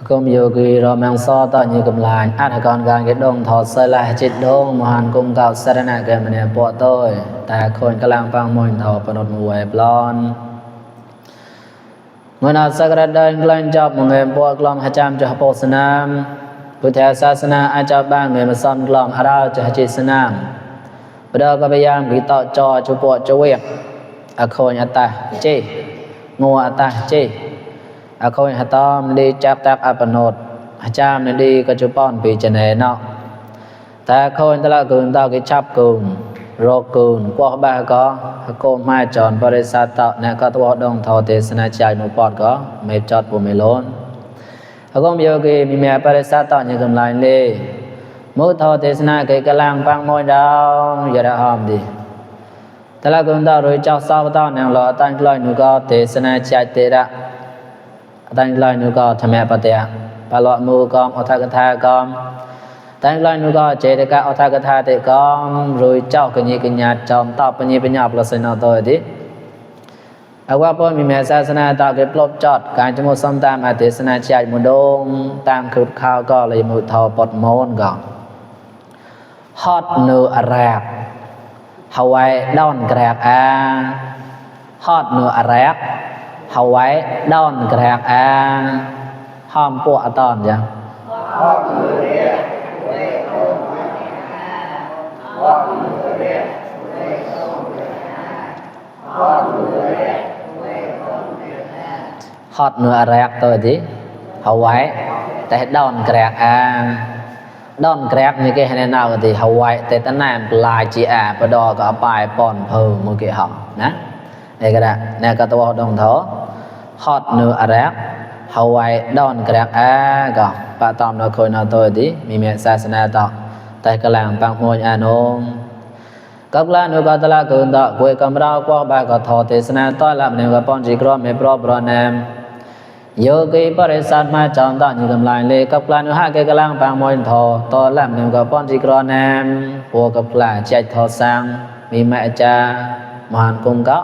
Công yogi rồi mang so to như cầm lại át còn gan cái đông thọ sơi lại chết đông mà hàn cung cao sarana cái mình này bỏ tôiแต่คนกำลังฟังมนต์ทอปนดมวยปลอนเมื่อนาสักระดันกลันจับมงเงินปวกลองหจามจะโพสนามพุทธศาสนาอาจารย์บ้างเงินมาซ้ำกลองอาราจะจิตสนามประเดี๋ยวก็พยายามกิต่อจอจุปวดจุเวียกอโคยอัตตาเจงัวอัตตาเจอโคยหัตอมดีจับตักอัปนดหจามดีก็จุป้อนปีเจเนเนาะแต่โคยตะละกุนตากิชับกุนโรกุนกว่าบาก็โกมาจอนบริษัทต่อเนี่ยก็ตัวดงทอเทศนาใจนุปอดก็ไม่จอดปุ่มไม่ล้นเขาก็มีโอเคมีแม่บริษัทต่ออย่างกำไรเลยมุทอเทศนาเกิดกำลังปังมวยดาวอย่าได้ห้ามดีแต่ละคนต่อโดยเจ้าสาวต่อเนี่ยเราตั้งใจนุก็เทศนาใจเตระตั้งใจนุก็ทำแม่ปฏิยาปลอดมือกอมอัตถกถากอมตั้งใจนุก็เจตกะอัตถกถาเตกอมโดยเจ้ากัญญกัญญาจอมตอบปัญญปัญญาปลสนตัวดีเอาว่าพอมีแม่ศาสนาต่อเก็บลบจอดการจมูกซ้ำตามอาเทศนาใจมุดงตามขุดข้าวก็เลยมุทอปดโมนก่อนฮอดเนื้อแรกฮาวายดอนแกรกฮอดเนื้อแรกฮาวายดอนแกรกห้อมปวดตอนยังฮอดเนื้อแรกตัวดิฮาวายแต่ดอนแกรกดอนแกรกนี่ก็ให้แนะนำกันที่ฮาวายแต่ตั้งนานลายจีปะดอก็เอาไปป้อนเพิ่มมือกี่หอนะนี่ก็ได้เนี่ยก็ตัวดองเถาฮอดเนื้อแรกฮาวายดอนแกรกก็ปะตอมเราเคยนอนตัวดิมีเมียศาสนาต่อแต่กำลังปังหัวอานงกับลานุก็ตละเกินต่อคุยกับเรากว่าบาก็ทอเทศนาต้อนรับเนี่ยก็ป้อนจีกรอบไม่ปลอบรอนแนมโยกีบริษัทมาจอมต่ออยู่กำลังเลยกับลานุห้าเกกำลังปังมวยทอต้อนรับเนี่ยก็ป้อนจีกรอบแนมพวกกับลาใจทอสังมีแม่จ่ามหันกุงก็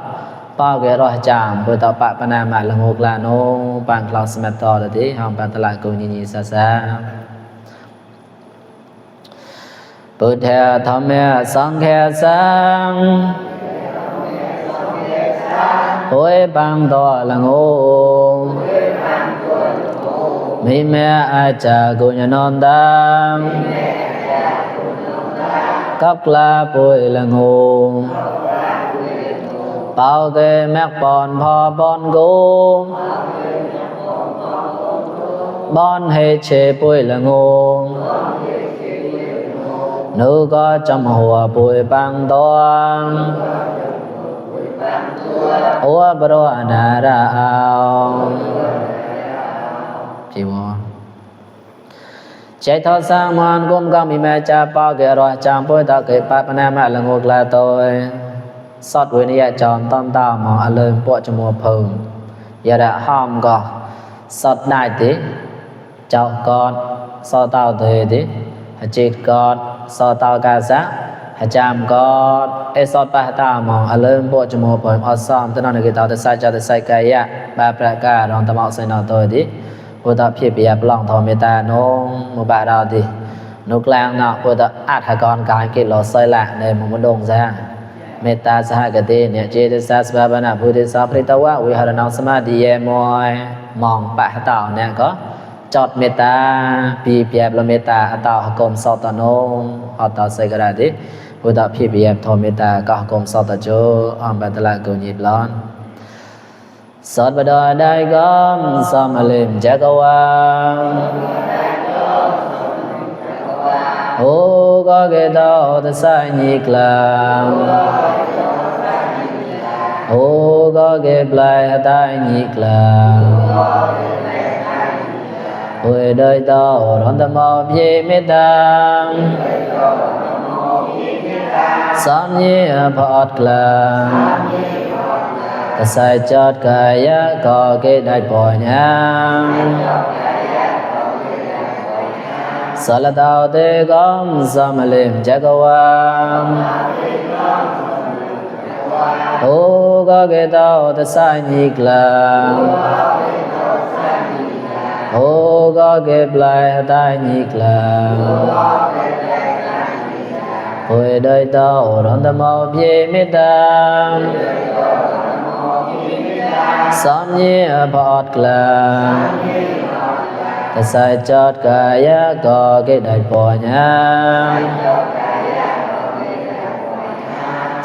ป้าเกรอจามเพื่อต่อปะปนามาละงกลาโนปังคลาวสมัตต่อเลยที่ห้องปันตลาดกุญญีซาซาพุทธะธัมมะสังฆะสังโอยปังต่อละงงมิเมอาจากุญนนตังกับลาปุยละงงเป่าเกแมกปอนพอปอนกูบอนให้เชปุยละงงnữ có trong hùa bùi băng toan ủa bro nà ra ao chị bò chạy thoát sang man cũng có mi mẹ cha bao kẻ rồi chàng bôi ta kể bát bà nam là ngược là tôi sót với nia tròn tom tao mà ăn lên bộ cho mùa phừng giờ đã hòm gò sót đại tí cháu con sót tao tới tí chết con so tao ca sát jam con sót ba tao mong ở lên bộ cho một phần ở xóm tới nó người tao tới sai cho tới sai cái á ba praka rong tao mong sai nó tôi đi bộ tao phía bìa lòng thò mê ta nó một bạn nào thì nút lang nọ bộ tao át hai con cái kia lò xoay lại để một món đồng ra mê ta sa cái tên nhẹ chế tới sa ba ba na bùi tới sa prita wa vi hà nó samadhi môi mong bạn tao nè cóจอดเมตตาปีเปียบละเมตตาอัตตากรมสอตโนอัตตาใส่กระดาษดิพุทธพี่เปียบโทเมตตากกรมสอตโจอัมบัตละกุญิบล้อนสอดบดอได้กรมสอมอลิมจักวาโอก็เกตอตะไซญิกลามโอก็เกปลายตายญิกลามโอ้ยโดยต่อรอนตมอบเยเมตตาสามเยพอดกลางกระใสจอดกายะก็เกได้ปล่อยยังสารดาวเตกอมสามเลมจักวาโอ้ก็เกตอตะไซญิกลางโอ้ ก็เก็บลายตายนิกลาโอยได้เต้าร้อนตะมอเพียมิตาสามเยี่ยพอดกลางแต่ใส่จอดกายก็เก็บได้ปอย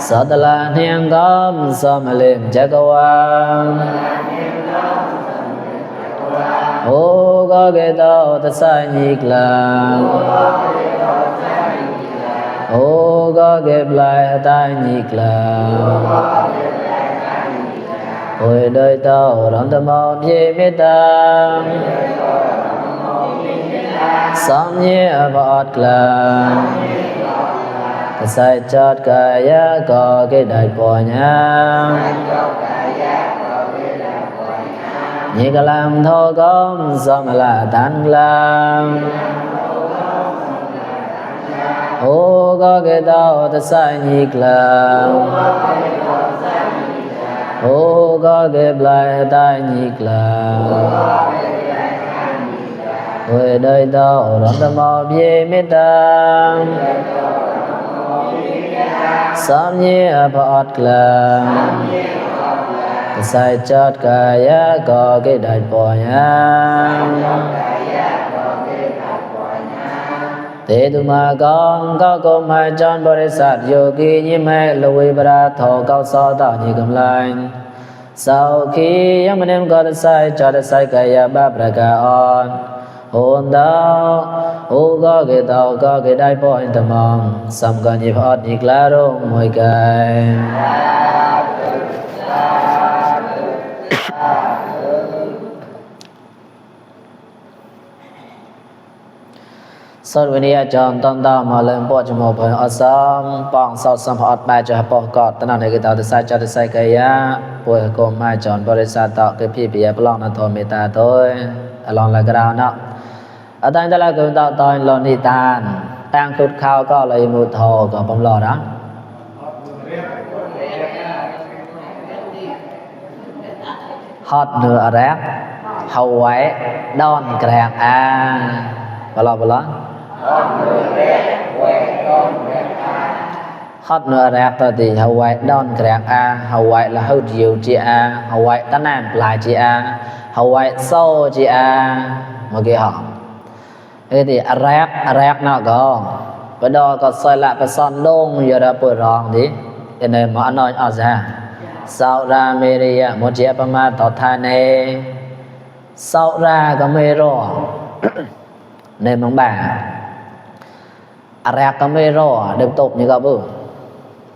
สัตลาเนียงกำสมเลมจักรวาลโอ้ก็เกิดเอาแต่ใส่นิกลาโอ้ก็เก็บลายตายนิกลาโอ้ยได้เต้าร้อนตะมอเพียมิตาสามเยี่ยพอดกลางแต่ใส่จอดกายก็เกิดได้ปอยนิกลามทอกมสมลาตันกลางโอ้ก็เกิดเอาแต่ใส่นิกลางโอ้ก็เก็บลายตายนิกลางโอ้ยได้เต้าร้อนตะมอเพียมิตาสามเยี่ยพอดกลางแต่ใส่จอดกายก็เกิดได้ปอยเตตุมากองก็กมให้จอนบริษัทโยกียิ้มให้ลวิบราทอเก้าซอต่อนี้กำลังสาวขียังมันเอ็มก็จะใส่จอดใส่กายบาประกาอ่อนโหนดาวโอ้ก็เกิดเอาก็เกิดได้ปอยตะมองสำคัญยิบอดอีกแล้วร่มมวยกายสวัสดีอาจารย์ตอนตามมาเริ่มปอจมูกเพิ่นอสามปองสอดสัมผัสแปจะปอกอดตนในกิตาตใส่จอดใส่กายะป่วยกรมมาจอนบริษัทต่อคือพี่ปิยะปลองนโทเมตาโตยอลองละกราวเนาะอาจารย์จะละกุตตอนลอนิตานตั้งคุดข้าวก็เลยมุทอก็ปมรอนะฮอดเนื้อแรกเฮาไว้ดอนแกรกบลาฮอดเนื้อแรกตัวที่เฮาไว้ดอนแกรกเฮาไว้ละเฮาดิวจีเฮาไว้ตะนานปลายจีเฮาไว้โซจีเมื่อกี้หอมไอ้ที่แรกเนาะก็ไปดอก็ใส่ละไปซ่อนลงอยู่ระเปิดรองดิเอ็นหมอน้อยอาซาซาราเมริยะหมดเจ็บประมาณต่อทานซาราก็ไม่รอในเมืองบ่าแรกก็ไม่รอเดิมตบนี่ก็บุ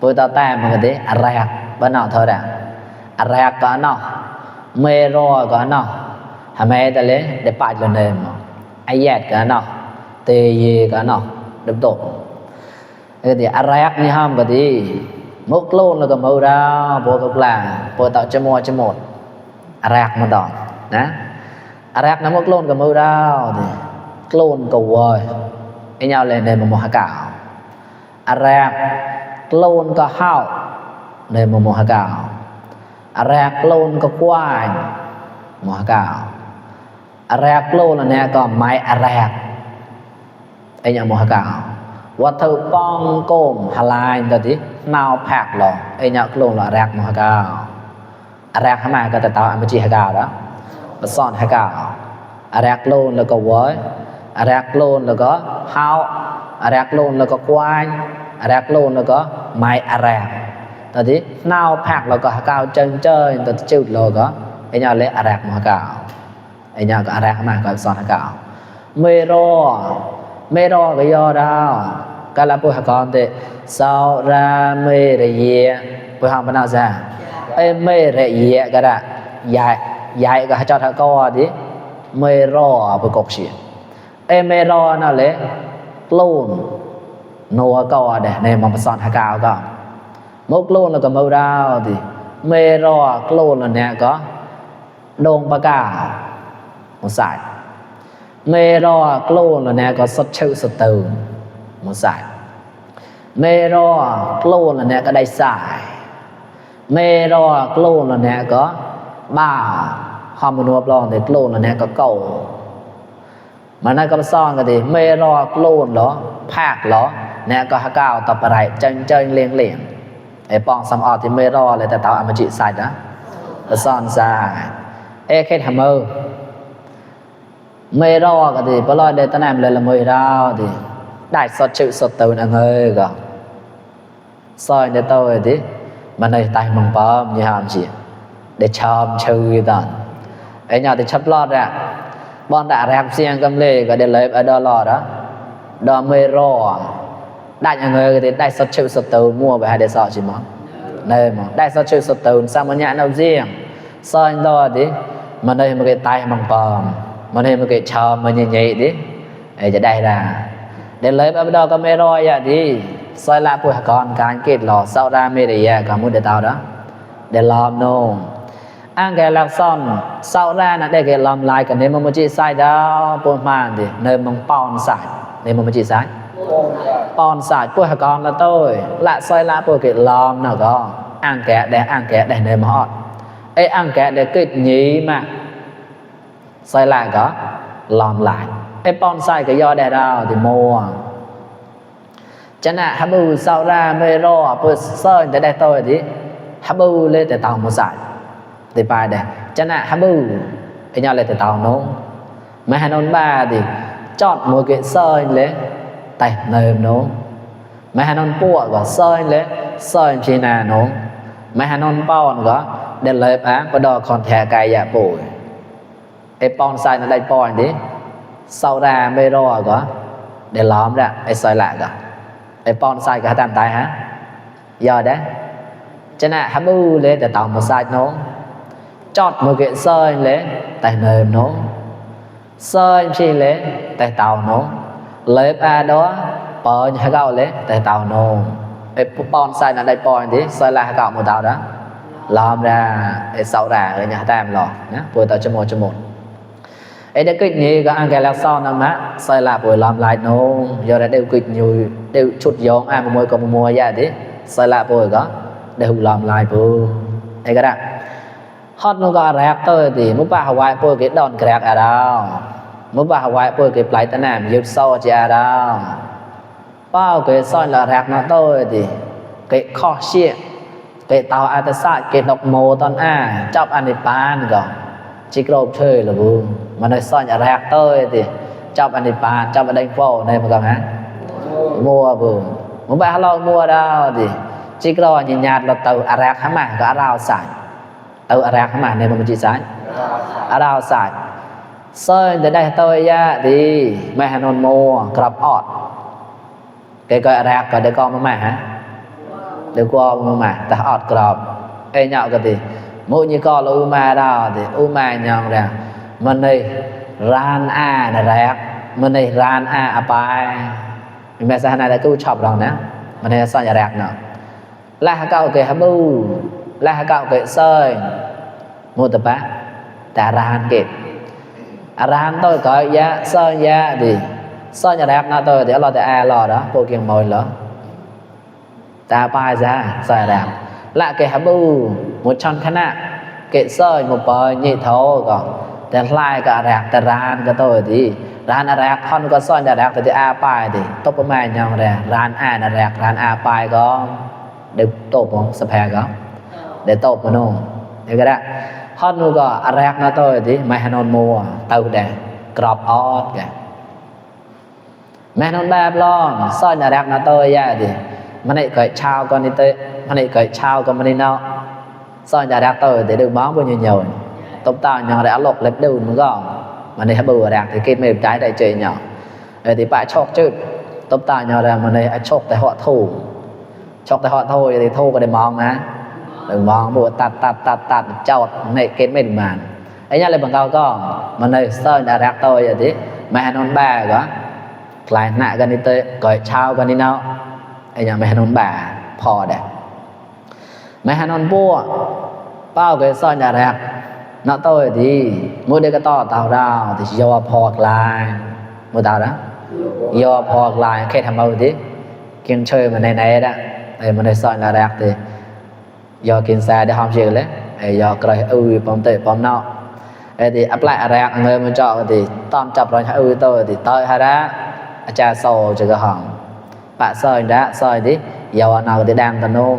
ปุยตาแต้มมันก็ดิแรกบ้านนอกเท่าไหร่แรกก็นอกไม่รอก็นอกทำไมแต่เลยได้ปาดกันเดิมไอ้แยดก็นอกเตยก็นอกเดิมตบไอ้ที่แรกนี่ห้ามก็ดิมุกโลนแล้วก็มือดาวปวดกลางปวดต่อจมูกแรกมันดอนนะแรกน้ำมุกโลนกับมือดาวดิโกลนก็วอยไอ้ยาวเลยในมโมหะกาวแรกโกลนก็ห้าวในมโมหะกาวแรกโกลนก็กว้างมโมหะกาวแรกโกลนเนี่ยก็ไม้แรกไอ้ยาวมโมหะกาววัตถุป้องโกมฮลายแต่ที่นาวแพกหรอไอ้ยาวโกลนละแรกมโมหะกาวแรกทำไมก็จะตาวอัมจีหะกาวแล้วมาซ่อนหะกาวแรกโกลนแล้วก็วอยแรกโลนแล้วก็เฮาแรกโลนแล้วก็กวายแรกโลนแล้วก็ไม้แรกตอนที่นาวแพกแล้วก็กาวเจิงเจยตอนที่จุดแล้วก็ไอ้ยาเละแรกมากาวไอ้ยาก็แรกมาก็สอนกาวไม่รอก็ยอดาวกาลาปุหกรเตสาวราเมรเยปุหามปนาซาไอ้เมรเยก็ได้ยายก็จอดก็ดิไม่รอปุกกชีเอเมรอนั่นแหละกลูนนัวก็เด้ในมังสอนหากาวก็มุกลูนแล้วก็มือดาวดิเมรอกลูนแล้วเนี่ยก็ดงปากาหมดสายเมรอกลูนแล้วเนี่ยก็สดชื่อสตูนหมดสายเมรอกลูนแล้วเนี่ยก็ได้สายเมรอกลูนแล้วเนี่ยก็บ้าความมนุษย์ลองแต่กลูนแล้วเนี่ยก็เก่า mà nay có son cái gì mê ro luôn đó phạt đó nè có hạ cao tập bài chân chân liền liềnไอ้ปองสำออที่ไม่รอเลยแต่เตาอมจิใส่นะก็ซ่อนซาเอ้แค่ทำมือไม่รอก็ดีเพราะรอเดตนามเลยละมือเราดิได้สดชื่อสดตื่นเงยก็ซอยเดตัวดิมันในตายมังปอมยี่ห้อจีเดชอมชื่อตอนไอ้เนี่ยที่ชับรอดอะบอลด่าแรงเสียงกำเล่ก็เดเลยดอลอดอะดอไม่รอได้ยังไงก็ได้สดชื่อสดตื่นมั่วไปให้ได้สอจิมั้งเนี่ยมั้งได้สดชื่อสดตื่นสามวันเนี่ยเราเสียงซอยตัวดิมันในมันก็ตายมังปอมมันให้มันเกิดชอบมันใหญ่ๆดิจะได้ละเดี๋ยวเลยไปดอกก็ไม่รออย่างดีซอยละผู้ก่อนการเกิดหล่อเศร้าได้ไม่ได้แย่กับมุดเดือดđóเดี๋ยวลอมโน่อังแกลักซ่อนเศร้าได้นะได้เกิดลอมลายกันเนี่ยมันจีใส่ดาวปนมาดิเนยมันปอนใส่เนี่ยมันจีใส่ปอนใส่ผู้ก่อนละโต้ละซอยละผู้เกิดลอมน่ะก็อังแกได้เนยมาฮอดไอ้อังแกได้เกิดหนีมาใส่lại có làm lại cái bonsai cái do đè đào thì mua cho nên habu sau ra mê ro bữa sơi để đây tôi thì habu lên để tàu một sải thì bài đây cho nên habu cái nhau lên để tàu nó mấy hai non ba thì chọn một cái sơi lên tay nơi nó mấy hai non bùa và sơi lên sơi chỉ là nó mấy hai non bao có để lấy á có đo còn thẻ cài dạ bùiไอ้ปอนไซน์นั่นได้ปอนดิเศร้าราไม่รอก็เดี๋ยวล้อมละไอ้ซอยละก็ไอ้ปอนไซน์ก็ตามตายฮะยอดได้cho nên hấp u lên để tạo một sai nó chọt một cái sơi lên tại nơi nó sơi chi lên tại tàu nó lấy a đó bỏ nhà gạo lên tại tàu nóไอ้ปอนไซน์นั่นได้ปอนดิซอยละgạo một tàu đóล้อมraไอ้เศร้าราเลยnhà tam lọนะปวดต่อจมูกไอ้เด็กกิจนี้ก็อังแกลักซ่อนนะมะใส่ลาปวยลำลายโน้ยอดเด็กกิจอยู่เด็กชุดยองมวยก็มวยยาดิใส่ลาปวยก็เด็กลำลายปูไอ้ก็ได้ฮอตนู้ก็แรกเตอร์ดิมุบ้าหวายปวยก็ดอนแกรกอะไรมุบ้าหวายปวยก็ปลายตะแหนมยึดโซ่จีอะไรเป้าก็ซ่อนละแรกนะเตอร์ดิก็ข้อเชี่ยก็เตาอาตสาก็ดอกโมตอนจับอันในปานก็จิกโรบเชยละบูมันได้ซ่อนแรกเตอร์ดิจับอันในปานจับอันในโฟในมันก็ฮะมัวบูมุบ้าเรามัวดาวดิจิกโรยินญาติเราเตาแรกข้ามาก็ราวใส่เตาแรกข้ามาในมันจีสายราวใส่เส้นจะได้เตยะดีไม่ฮานนมัวกรับออดcáiแรกก็ได้กองมาฮะเดี๋ยวกองมาแต่ออดกรอบไอ้เหยาะก็ดีmỗi như con là uma đó thì uma nhon ra mình này ran a là rạc mình này ran a apai mình bây giờ này là cứ chọc rồi nè mình này sao nhà rạc nữa là cậu cái habu là cậu cái sơi mua tập á ta ran kịp ran tôi có giá sơi giá thì sơi nhà rạc nó tôi thì lo tại a lo đó cô kiêng mồi lỡ ta apai ra sơi rạc là cái habu một chân khăn ạ cái sơi một bờ nhị thấu cònแต่ลายก็แรกแต่ร้านก็ตัวดีร้านแรกท่อนก็ซ่อนแต่แรกแต่ที่อาปายดิตบประมาณยังแรกร้านอาแรกร้านอาปายก็เดี๋ยวตบของสแปร์ก็เดี๋ยวตบมาโน่เดี๋ยวก็ได้ท่อนนู้นก็แรกนะตัวดีไม่ฮานอนมัวเต่าแดงกรอบออดแกแม่นอนแบบล้อมซ่อนแต่แรกนะตัวใหญ่ดิมันนี่เกิดชาวก่อนนี่เตะมันนี่เกิดชาวก่อนมันนี่เนาะซ่อนแต่แรกตัวเดี๋ยวดูบ้องไปnhiều tóc ta nhàng đã lọc lệch đầu nó gọn mà này bự đẹp thì kết mềm trái đại chơi nhỏ thì bạn chọc chứ tóc ta nhàng ra mà này chọc tại họ thôi thì thô cái để mong á đừng mong bộ tạt chọt này kết mềm màn ấy nhá lên bằng cao có mà này sơn đã đẹp tôi vậy thì mẹ non bà có lại nạ gần đi tới cởi trao gần đi nào ấy nhá mẹ non bà phò đẹp mẹ non bua bao cái sơn đã đẹp nó tôi thì mỗi đứa cái to tàu rào thì do phọt lại một tàu đó do phọt lại khi tham mưu thì kiên chơi mà này đó thì mình đây soi là đẹp thì do kiên xa để không chịu lấy do cười bom tệ bom nọ thì áp lại rạc người mà chọn thì tóm chập rồi hãy tôi thì tôi hay đã cha sầu cho cái hỏng bạn soi đã soi đi giờ nào thì đang tận nôn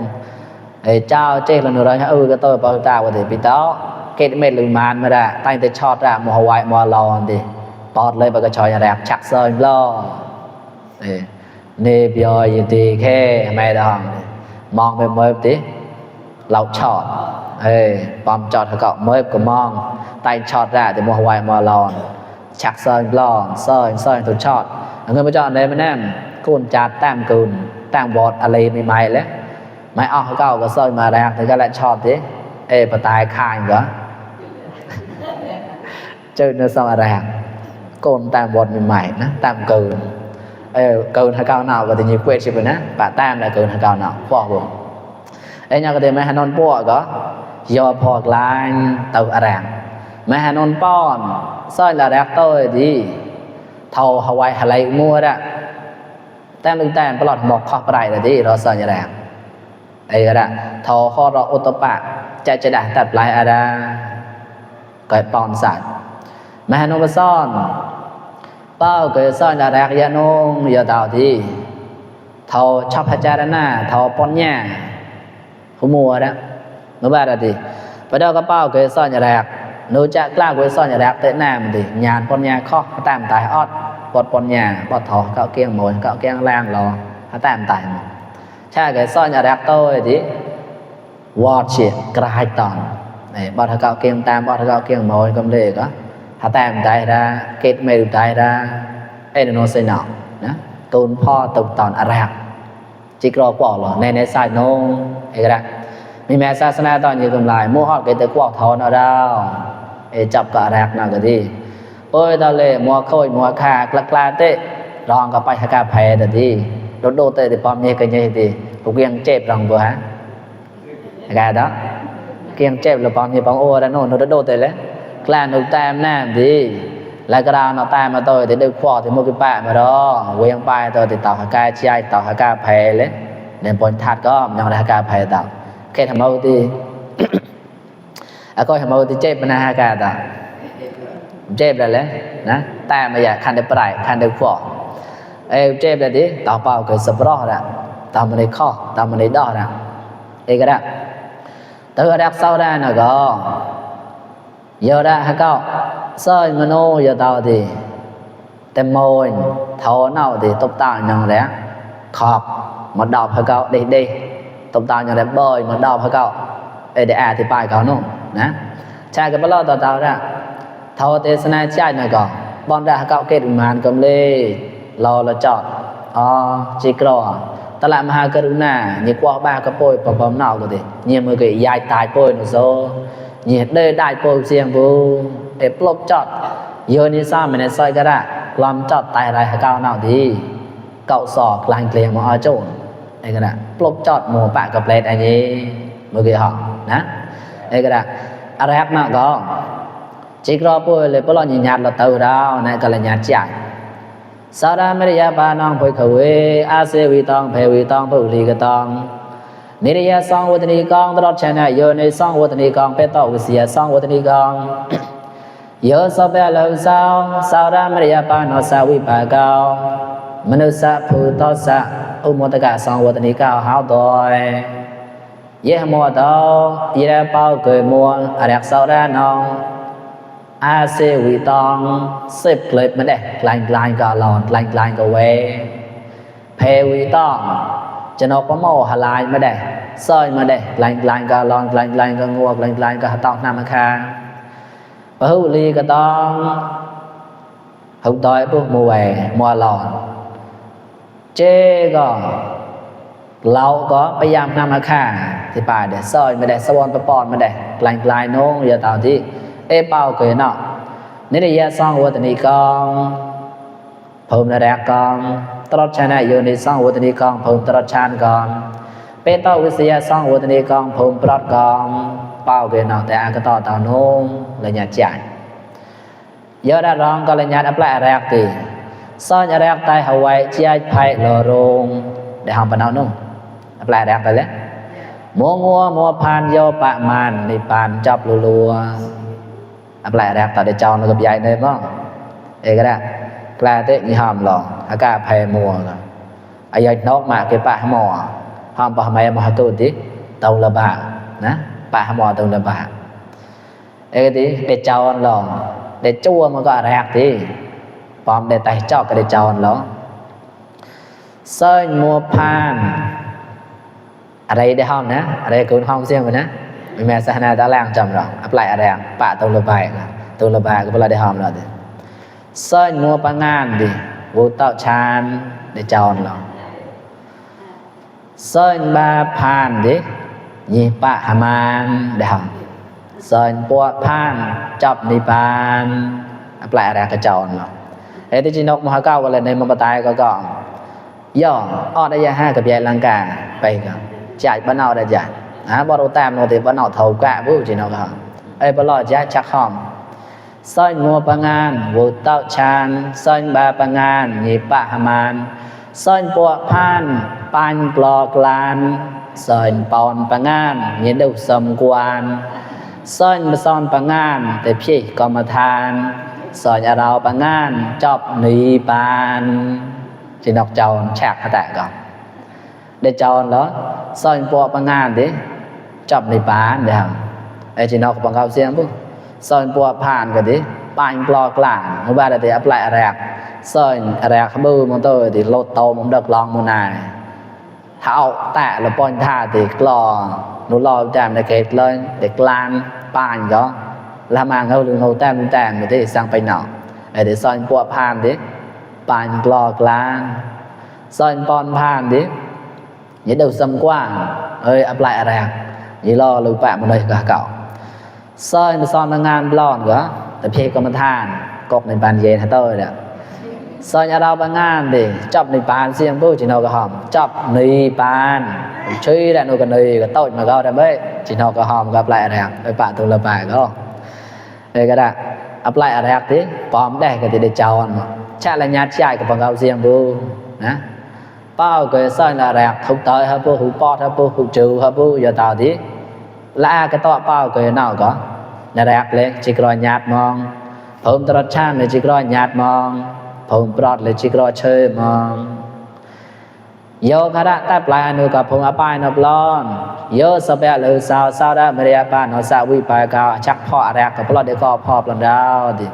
thì trao trên lần rồi hãy cái tôi bao tao thì bị đó kết mệt lưng màn mà đã tay tới chọt ra mùa hoài mùa lòn thì bọt lên vào cái trò nhà đẹp chắc soi lo nè bây thì khe mày đó mong về mới tí lọc chọt bom chọt họ cọ mới của mong tay chọt ra thì mùa hoài mùa lòn chắc soi lòn soi tôi chọt người mới chọn đây mà em côn chặt tam cùn tam bọt à lê mày mày lấy mày họ cọ có soi mà đẹp thì cái lại chọt thế bà tài khai nữa chơi nó xong đẹp côn tam bọt mày mày nó tam cùn cùn hay cao nào có thể nhiều quên chứ vậy nè bà tam là cùn hay cao nào bỏ buồn ấy nhau có thể mày hà non bỏ có do phọt lại tàu rạng mày hà non pon soi là đẹp tôi đi thầu Hawaii hà lấy mua đó tam lưng tam có lọt một kho bài là đi rồi soi nhà đẹp ấy đó thầu kho rồi ô tô bạc chạy chạy đạt tập lại à ra cái pon sạch mày hà non son bao cái soi là đẹp ya nông giờ tàu thì thầu chop hà cha đó nè thầu pon nhà không mua đó nó ba là gì bây giờ có bao cái soi nhà đẹp nếu chả là cái soi nhà đẹp thế nào thì nhà con nhà khó tạm tại ót bọt con nhà bọt thỏ cạo kiêng mồi cạo kiêng lang lò tạm tại mà cha cái soi nhà đẹp tôi thì watch it cái tòn này bọt cạo kiêng tam bọt cạo kiêng mồi cầm lê có tạm tại ra kết mê tại ra ấy nó sẽ nào nhá tôn pho tục tòn rạc chỉ có quả là nên sai nó ấy raมีแม่ศาสนาตอนอยู่กำไรมู่ฮอดก็แต่กวอกทอนเอาดาวจับกะแรกน่ะก็ดีโอ้ยตะเลมัวโคยมัวคากลักลาเตรองก็ไปหากาแพตะดีโดเตติปอมเยก็ยังติกูเกียงเจ็บรองบ่ฮะกะđóเกียงเจ็บแล้วปอมเยปองโอ้ดะโน่โดเตเลยกลานอุตามน้ำดีแล้วก็ดาวเนาะตามมาตัวที่ดึกพอที่มุกิปะมาดอเวียงไปตัวที่ต่อหากาใจต่อหากาแพเลยเดินปนทัดก็ยังหากาแพต่อcái thằng mâu thì coi thằng mâu thì chết bên hai cả ta chết là lấy nè ta mà giờ khăn được phải khăn được phỏ chết là đi tao bao cái sập đó ra tao mình đi kho tao mình đi đo ra cái đó từ đáp sau ra là có giờ ra hai câu soi mà nô giờ tao thì tem môi thấu nào thì tóc tao nhon đấy khọp một đọc hai câu điตบตาอย่างแบบบ่อยเหมือนดาวพะเก่าได้อ่านที่ป้ายเขาโน่นะชายก็บ่รอต่อเตาละเท่าเทศนาใจหน่อยก็บ่อนได้เก่าเกตอุมานกำเลรอละจอดจิกรอตละมหากรุณานี่กว่าบ้าก็ป่วยปอมเนาก็ดิเนี่ยมือก็ยายตายป่วยโซเนี่ยได้ป่วยเสียงบูปลบจอดเยอะนี่ซ่ามันในซอยก็ได้ลำจอดตายไรเก่าเนาดีเก่าศอกลางเกลียงมาโจนไอ้ก็ได้ปลบจอดหมูปะกับเลดอันนี้เมื่อกี้เหรอนะไอ้ก็ได้อะไรครับนะก็จิกรอป่วยเลยเพราะเราหยาดเราเต่าดาวนั่นก็เลยหยาดใจสาราไม่ได้ยาบานองไปเขาเวอาเซวีตองเพวีตองผู้ลีกตองนิริยาสองวัตนีกองตลอดชนะโยในสองวัตนีกองเป็นต่อวิเสียสองวัตนีกองโยสเปลสาวสาราไม่ได้ยาบานอสาวิปากาวมนุษย์ผู้ต่อสะอุโมตกะสองวัตนีกาวหาวดอยเยมัวดอยีราเป้าเกยมัวอรักสาวน้องอาเซวีตองเสพเลยมันได้กลายก็หลอนกลายก็เวเพวีตองจะนกก็โมหลายไม่ได้ซอยมาได้กลายก็หลอนกลายก็งัวกลายก็ตอกน้ำมาคาพระหูลีก็ต้องหุบดอยพวกมัวเวมัวหลอนเจก็เราก็พยายามนำมาฆ่าที่ป่าเดี๋ยวซอยไม่ได้สวรรค์ปอนไม่ได้กลายโน้งอย่าต่อที่เป้าเกินเนาะนี่ได้ยาสองวัตนีกองเพิ่มระดับกองตลอดชนะอยู่ในสองวัตนีกองเพิ่มตลอดชานกองเป็นต่อวิทยาสองวัตนีกองเพิ่มปลอดกองเป้าเกินเนาะแต่อาก็ต่อโน้งระยะจ่ายเยอะได้รองก็ระยะอัปลัยแรกตีซ่อนแรกตายหายเชี่ยไผ่หล่อโรงได้ห้องปนเอานุ่งอัปลัยแรกไปแล้วมัวพานโยปะมันในปานจับลัว áp lại rạc tạo để cho nó gặp dạy nơi mong ê cái đó là thế như hòm lò à cả phê mùa ai giờ nốt mà cái bạ mò hòm bà mẹ mà tôi tí tàu là bà ná bạ mò tàu là bà ê cái tí để cho lò để chua mà có rạc tí bom để tay cho cái để cho lò sơn mua pan ở đây để hòm ná ở đây cũng hòm riêng rồi ná mẹ sẽ ta lang chậm rồi áp lại rạc bạ tàu là bà cái là để hòm rồi sơn mua pa ngàn đi vô tạo chan để chọn lò sơn ba pan đi nhị pa haman để hỏng sơn bua pan chọc đi pan áp lại ra cái chọn lò thế thì chỉ nộp một câu là này một tay có gọn do ở đây hai cái dây lăng cả vậy cả chạy bắt nào để chạy bắt đầu tam nó thì bắt đầu thầu cả vũ chỉ nó hỏng ai bắt đầu chạy chắc hòm sơn mua pa ngàn vô tạo chan sơn ba pa ngàn nhị pa haman sơn bua pan pan plok lan sơn pon pa ngàn nhị đầu sầm quan sơn son pa ngàn để phi có mà than sơn nhà rau pa ngàn chọc nì pan chỉ đọc chọn chạc hả tạ còn để chọn đó sơn bua pa ngàn đấy chọc nì pan để hả ai chỉ đọc bằng câu riêng不sơn bua pan cái đấy pan plok lan hôm qua thì áp lại rạc sơn rạc bư mong tôi thì lột tàu mong được lòng mong này hậu tạ là pon tha thì lò nó lò chạm để kẹt lên để lan pan đó là mang hậu đường hậu tam tàng thì sangไปnọ để sơn bua pan đấy pan plok lan sơn pon pan đấy nhớ đầu xâm quang ơi áp lại rạc nhớ lo lưu bạn một nơi cả cậu sơn son là ngàn blon đóแต่เพียก็มาทานกบในปานเย็นฮะเต้ยเนี่ยซอยเราบางงานดิจับในปานเสียงผู้จีนอกระหอมจับในปานชื่อได้นูกันเลยก็โต้มาก็ได้ไหมจีนอกระหอมกับlạiอะไรไปปะตัวละปะก็เลยก็ได้อัพไลน์อะไรทีปอมได้ก็จะได้จอนชาละญาติชายกับบังเอาเสียงผู้นะเป้าก็ซอยอะไรทุกเตยครับผู้หูปอดครับผู้หูจูครับผู้อย่าต่อทีละก็ต่อเป้าก็น่าก็nhà đẹp lên chỉ có nhạt mong hôm tết chan là chỉ có nhạt mong hôm bọt là chỉ có chơi mong yêu khá đã tập lại nữa gặp hôm apa nó blon yêu sao bé lư sao đã mới apa nó sao vui bài cao chắc họ đẹp gặp blon để có pop lần đầu thì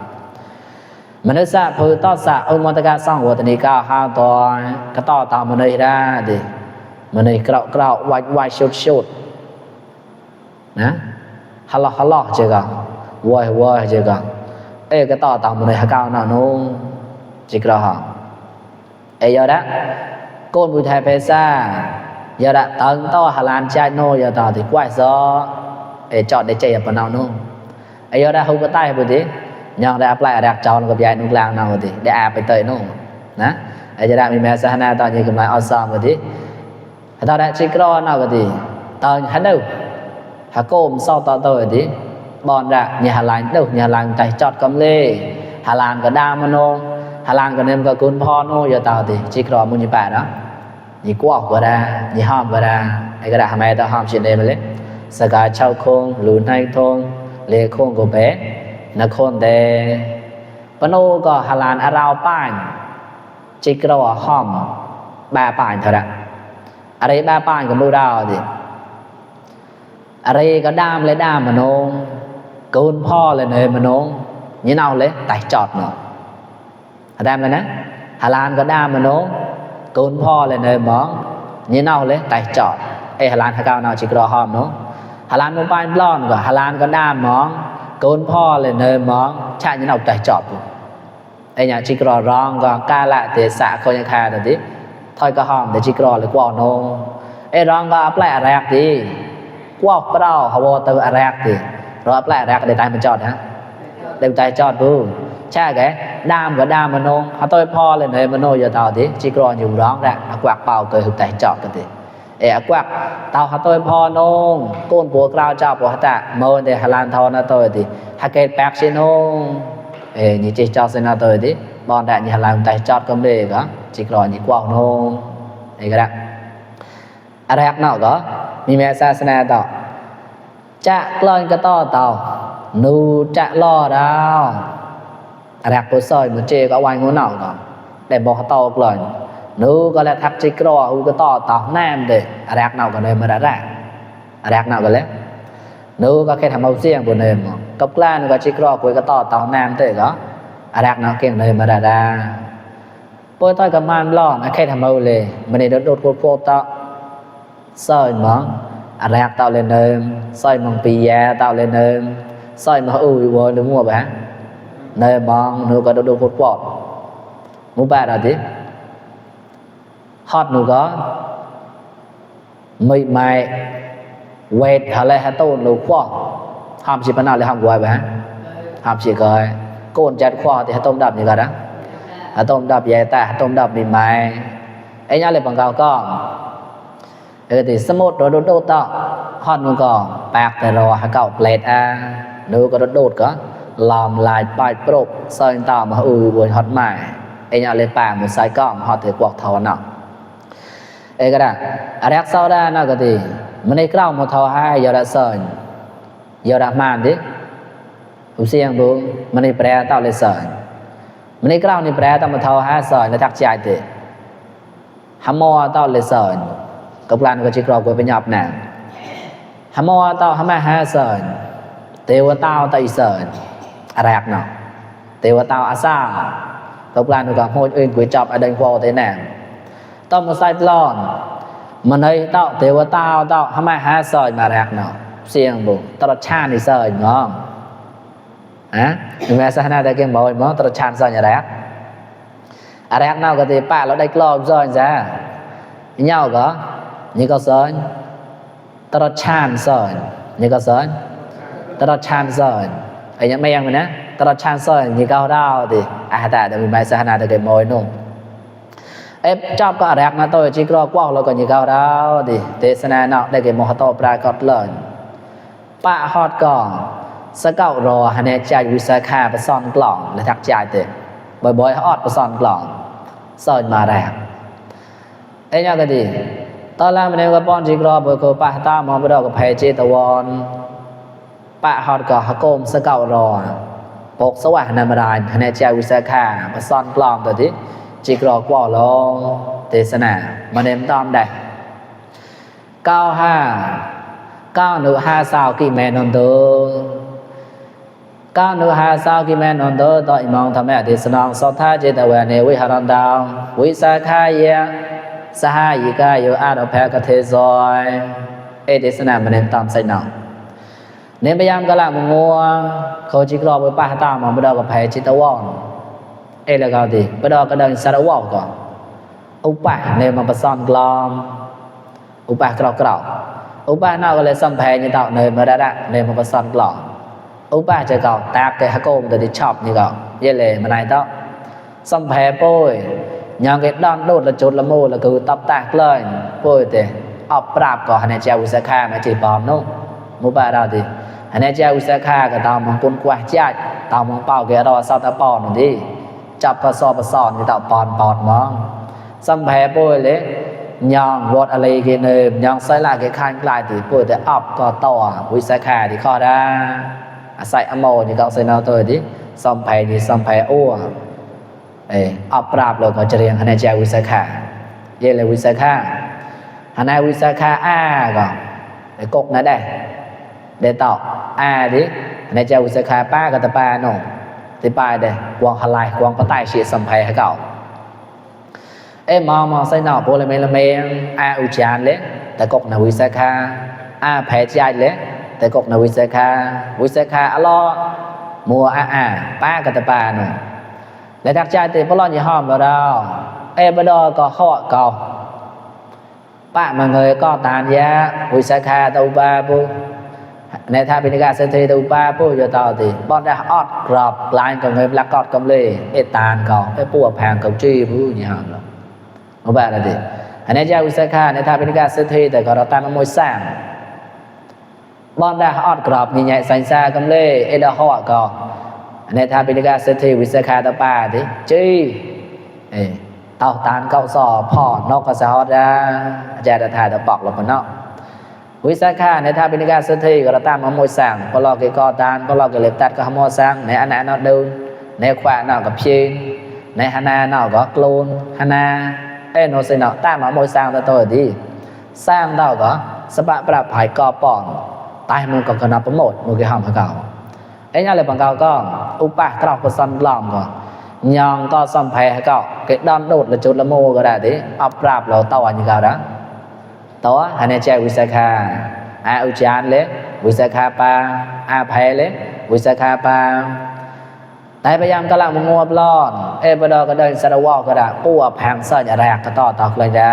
mình nói sao phơi to sao ông muốn ta sang của tình cao ha to cái to tao mình đây ra thì mình này cạo white shoot nè hello chưa cả voi chưa cả ê cái to tao mình này cao nào nó chỉ có họ ê giờ đó côn bùi thầy phê xa giờ đã tấn to Hà Lan chai nô giờ tao thì quay gió ê chọn để chạy ở phần nào nô ê giờ đã không có tay bùi tí nhưng đã apply ở đặc tròn gặp dài nông làng nào thì để ápไปtới nô nè ê giờ đã mình mẹ sa na tao như cái máy awesome bùi tí tao đã chỉ có nào thì tao hắn đâu hả cô sau tao tôi thì bọn ra nhà Hà Lan đâu nhà Hà Lan tay chọt cầm lê Hà Lan có đam mà nô Hà Lan có nem có cún pho nô giờ tao thì chỉ có muốn như bạn đó như quạt có ra như hòm có ra ai cái đã mẹ tao hòm chuyện này mà lấy sài gòn châu khôn lùn hay thôn lê khôn của bé nó khôn để bọn nô có Hà Lan ở rau pan chỉ có hòm ba pan thôi đó ở đây ba pan của mua đào thì ở đây có đam lấy đam mà nó côn pho lên nơi mà nó như nào lấy tay chọt nữa đam lên á Hà Lan có đam mà nó côn pho lên nơi món như nào lấy tay chọt Hà Lan hay cao nào chỉ có hòm nó Hà Lan mobile blon của Hà Lan có đam món côn pho lên nơi món chạy như nào tay chọt nhà chỉ có rong còn ca lại thì xạ không như khai được tí thôi có hòm để chỉ có là quả nó rong có áp lại rạc đi qua bắt đầu họ vô từ rạc thì rồi áp lại rạc để tay mình chọn hả để tay chọn bù cha cái đam và đam mà nông họ tôi pho lên đây mà nô giờ tao thì chỉ có nhiều đó ra quạt bao cười hụt tay chọn cái gì quạt tao họ tôi pho nông côn bùa cao chào của họ ta mơ để Hà Lan thon nó tôi thì hai cái bạc xin nông như chỉ cho xin nó tôi thì bọn đại như Hà Lan tay chọn cầm đề đó chỉ có những quả nông này cái đó rạc nào đóมีแม่ศาสนาต่อจะกลอนก็ต่อเต่า นูจะล่อดาวแรกปุ้ยซอยมือเจก็วายงูเหน่าก่อนแต่บอกต่อก่อนนูก็แล้วทักจิกรออูก็ต่อแนมเด้แรกเหน่าก็เลยมาได้แรกเหน่าก็แล้วนูก็แค่ทำเอาเสียงบนเนินกับกล้านูก็จิกรอคุยก็ต่อแนมเด้ก็แรกเหน่าเก่งเลยมาได้ปุ้ยต่อยกับมันล่อแค่ทำเอาเลยมันได้โดดโคตรต่อซอยมั้งแรกต่อเลยเนินซอยมังปีแย่ต่อเลยเนินซอยมาอุ้ยวัวหรือมัวแบบเนินมองนูก็โดดโคตรมูบะอะไรฮอตนูก็ไม่ไม่เวทอะไรฮะต้นลูกว่าห้ามชิปนาเลยห้ามกวยไปฮะห้ามชิกอยโกนจัดข้อที่ฮะต้มดับนี่กันนะฮะต้มดับใหญ่แต่ฮะต้มดับมีไม้ไอ้ย่าเลยบังเกาก็ที่สมุดโดดต่อฮอตนูก็แปลกแต่รอฮะเก่าเปลดนูก็โดดก็ลอมลายปลายปลุกซอยต่อมาบนฮอตใหม่ไอ้ย่าเลยแปลเหมือนไซก้อมฮอตถือกวกเท่านั้นเอกระแรกเศร้าได้น่าก็ดีมันในกล้าวมาเท่าให้ยอดเสยยอดมานดิอุเสียงบุมันในแปรเต่าเลยเสยมันในกล้าวในแปรเต่ามาเท่าให้เสยในทักใจดิฮัมมอเต่าเลยเสยกับการก็จิกรอกไปเป็นหยาบหนังฮัมมอเต่าฮัมแม่ให้เสยเทวเต่าเต่าอีเสยแรกเนาะเทวเต่าอาซากับการก็โหดอื่นกุยจับอดังควอเตแหน่ต้องมาใส่ปลอนมันให้เต่าเทวเต่าเต่าทำไมหาซอยมาแรกเนาะเสียงบุตรชาติซอยง้องถึงแม้สถานะได้เก่งบ่อยมั้งตรชาติซอยอย่างแรกแรกเนาะก็ตีป้าเราได้กลอบซอยจ้ะเนาะก็นี่ก็ซอยตรชาติซอยนี่ก็ซอยตรชาติซอยไอ้ยังไม่ยังเลยนะตรชาติซอยนี่ก็ดาวดิแต่เดี๋ยวมีใบสถานะได้เก่งบ่อยนุ่งชอบก็แรกนะตัวจิกรอกว้าวแล้วก็ยิ่งก้าวดาวดิเทศนาเนาะได้เก็บมหาโตปรากฏเลยป้าฮอดก่อนสเก้ารอฮันเนใจวิสาขาไปซ่อนกล่องและทักใจเตะบ่อยๆฮอดไปซ่อนกล่องซ่อนมาแรกไอ้เนี่ยก็ดีตอนแรกมันเองก็ป้อนจิกรอบ่อยก็ป้าตามองไปดอกกับแพเจตวันป้าฮอดก่อนฮกมสเก้ารอปกสว่างนามรายฮันเนใจวิสาขาไปซ่อนกล่องตัวที่จิกรอกว่าลงเทศนามาเนมตอมได้95 สาวกี่แมนนโด95 สาวกี่แมนนโดต่ออิมองทำแม่เทศนาสอท่าเจตเวเนวิหารันดาววิสาขายะสหายิกาโยอาดแพกเทซอยเทศนามาเนมตอมใส่หนอเนมพยายามกะละมงัวเขาจิกรอกไปป้าตามมาบ่ดอกกับแพจิตวอนแล้วก็ดีไปดอกกระดังสารวอกก่อนอุปะเนี่ยมันประสานกลอมอุปะกรอกอุปะน่าก็เลยสัมเพนี่ต่อเนี่ยมาได้เนี่ยมันประสานกลอมอุปะจะก่อตากแกฮักโกมแต่ที่ชอบนี่ก็เยเลยมาไหนต่อสัมเพป่วยยังเกิดด้านโดดละจุดละโมละคือตับแตกเลยป่วยแต่เอาปราบก่อนให้เจ้าวิสาขามาจีบอมนู้มุปะเราดิให้เจ้าวิสาขาก็ตามมองกุนกว่าใจตามมองเป้าแกรอซาตาปอนดิจับกระสอบกระสอนที่ต่อปอนมองสัมเพป่วยเลยยังวอดอะไรกันเลยยังใส่ละกันข้างกลายถือป่วยแต่อับก็ต่อวิสาขาที่ข้อได้ใส่อโมนี่ก็ใส่นาวตัวดิสัมเพนี่สัมเพอ้วอับปราบเลยก็จะเรียงคะแนนใจวิสาขาเยเลยวิสาขาคะแนนวิสาขาก็ไอ้กกนั่นได้ต่อดิคะแนนใจวิสาขาป้ากับตาป้าโน่ที่ปลายเด้กวางฮลายกวางปะไตเฉียสัมภัยให้เก่ามองใส่หน้าโพลเมลเมงอุจานเละแต่กกนาวิสาขาแผลใจเละแต่กกนาวิสาขาอลอมัวป้ากับตาป้าโน่และทักใจเตะปลอนยี่ห้อมเราบดอก็ข้อเก่าป้ามาเงยก็ตานยะวิสาขาตาอุบาปุในท่าพินิกาเซนเทตอุปาผู้จะต่อตีบอลได้ออดกรอบลายกับเงินลักกอดกับเลยตานก่อนปูแพงกับจี้ผู้เนี่ยหรอเอาแบบนั้นดิอันนี้เจ้าวิสาขาในท่าพินิกาเซนเทแต่ก็เราตามมวยสร้างบอลได้ออดกรอบใหญ่ๆใส่ซากับเลยดาห่อก่อนในท่าพินิกาเซนเทวิสาขาตาป้าดิจี้เต่าตานเก่าสอบพ่อนอกกระสาวได้อาจารย์ถ่ายตะปอกหลบมันเนาะ วิสาขาในท่าเป็นการเสถีก็ตามมาโมยสั่งพอลอเกกอตานพอลอเกเล็บตัดก็หมอสั่งในอันนั้นเดินในขวานกับเพียงในฮานาเนาก็โกลนฮานาโนเซนตามมาโมยสั่งตัวดีสร้างเนาก็สบะปรับภายกอป่อนตายมันก็กนับประโมทมือเกี่ยมเก่าเนี่ยเลยบางเก่าก็อุปะตรอกก็ซ้ำลอมก็ยองก็ซ้ำแพ้เก่าเกิดดอนโดดละจุดละโมก็ได้ดิอัปราบเราต่ออย่างเก่านะต่อฮันเนเจวิสาขาอาอุจานเลยวิสาขาปาอาภัยเลยวิสาขาปาแต่พยายามกำลังมังงัวปลอนบดก็เดินสารวอก็ได้ปูแพงเส้นอะไรก็ต่อเลยจ้า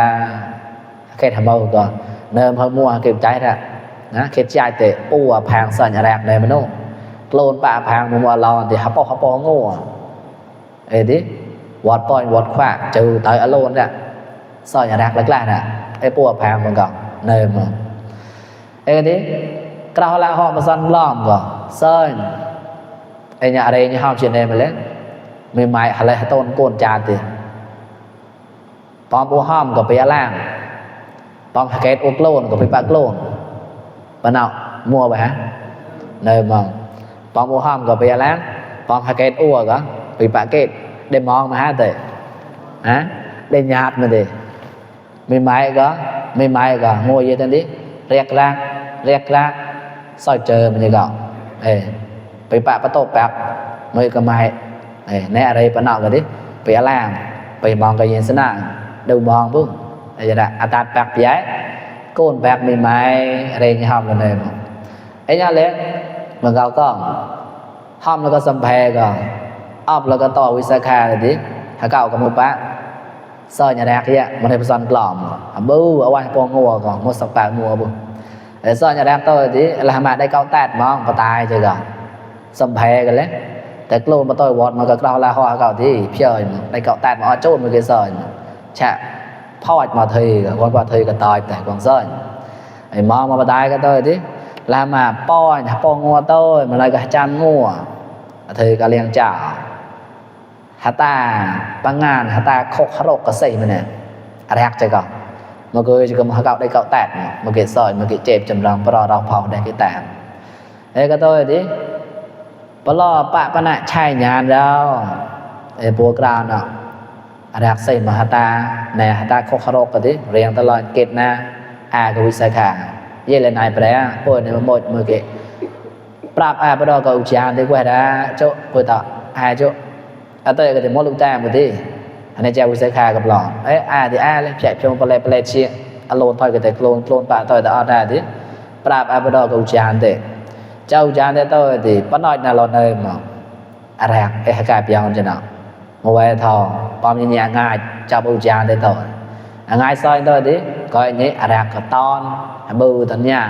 แค่ทำเอาก็เนิมพมัวเก็บใจแท้นะเก็บใจเตะปูแพงเส้นอะไรในมนุษย์โกลนปะแพงมัวเราที่ฮับปองัวดิวอดปอยวอดขวาจือต่อยอโลนเนี่ยเส้นอะไรเล็กๆน่ะปูแพงมันก็เนิมดิกระหล่ำหอมมาสั่นล้อมก็เส้นเนี่ยอะไรเนี่ยห้ามเชียนเนมไปเลยมีไม้อะไรต้นโกนจานติปอมปูห้อมก็ไปย่างปอมเกตอุกโลนก็ไปปากโลนปะเนามัวไปฮะเนยมองปอมปูห้อมก็ไปย่างปอมเกตอ้วก็ไปปากเกตได้มองมาฮะเตะฮะได้หยาดมาดิมีไม้ก็มัวเยอะทันทีเรียกรากซอยเจอมันจะเกาะไปปะประตูแป๊บมือก็ไม่ในอะไรปะเนาก็ดิไปย่างไปมองก็ยินสนาดูมองปุ๊บจะได้อัตราแป๊บย้ายโกนแป๊บมีไม้อะไรอย่างเงี้ยห้อมกันเลยมั้งเนี่ยเล็กเหมือนเราก็ห้อมแล้วก็สัมเพก็อ้อมแล้วก็ต่อวิสาขาเลยดิถ้าเก่ากับมือปะซอยเนี่ยแรกเนี่ยมันให้ผสมกล่อมบูเอาไว้ปองงัวก่อนงดสักแปดงัวบุซอยเนี่ยแรกตัวดิเราทำมาได้เก้าแตดมองปตายเจอก่อนสัมเพกันเลยแต่โกลมาต่อยวอดมันก็กล่าวลาห่อเก่าที่เพี้ยนได้เก่าแตดมาโจมมันก็ซอยแฉะพอดมาเทยกับคนว่าเทยก็ตายแต่กองซอยมองมาปตายก็ตัวดิลามาป้อนปองงัวตัวมันอะไรก็จานงัวเทยก็เลี้ยงจ่าฮัตตาปังงานฮัตตาโคขรกก็ใส่มันเนี่ยอะไรฮักใจก่อนมันก็จะก็มาเก่าได้เก่าแตดมันก็ซอยมันก็เจ็บจำลองปลอเราเผาได้กี่แตดก็ตัวดิปลอปะปะนะใช่งานแล้วปัวกราวเนาะอะไรฮักใส่มาฮัตตาในฮัตตาโคขรกก็ดิเรียงตลอดเกตนะกวิสาขาเย่เลยนายแปรปวดในหมดมือเกะปราบปลอก็อุจจาระดีกว่านะโจ้ปวดต่อโจ้เตยก็จะมดลูกแต้มมาดิอันนี้เจ้าวิสาขากับหลอนที่เลยแผลเพียงปลายเชี่ยอโลนถอยก็แต่โคลนปะถอยแต่ออดได้ดิปราบปลอก็อุจจาระเตะเจ้าอุจจาระเตยดิป้าน้อยน่าหลอนเลยมั้งอะไรกายเปียงจะเนาะมาไว้ทอปอมยังง่ายเจ้าอุจจาระเตยง่ายซอยเตยดิก็อันนี้อะไรก็ตอนบูตันยา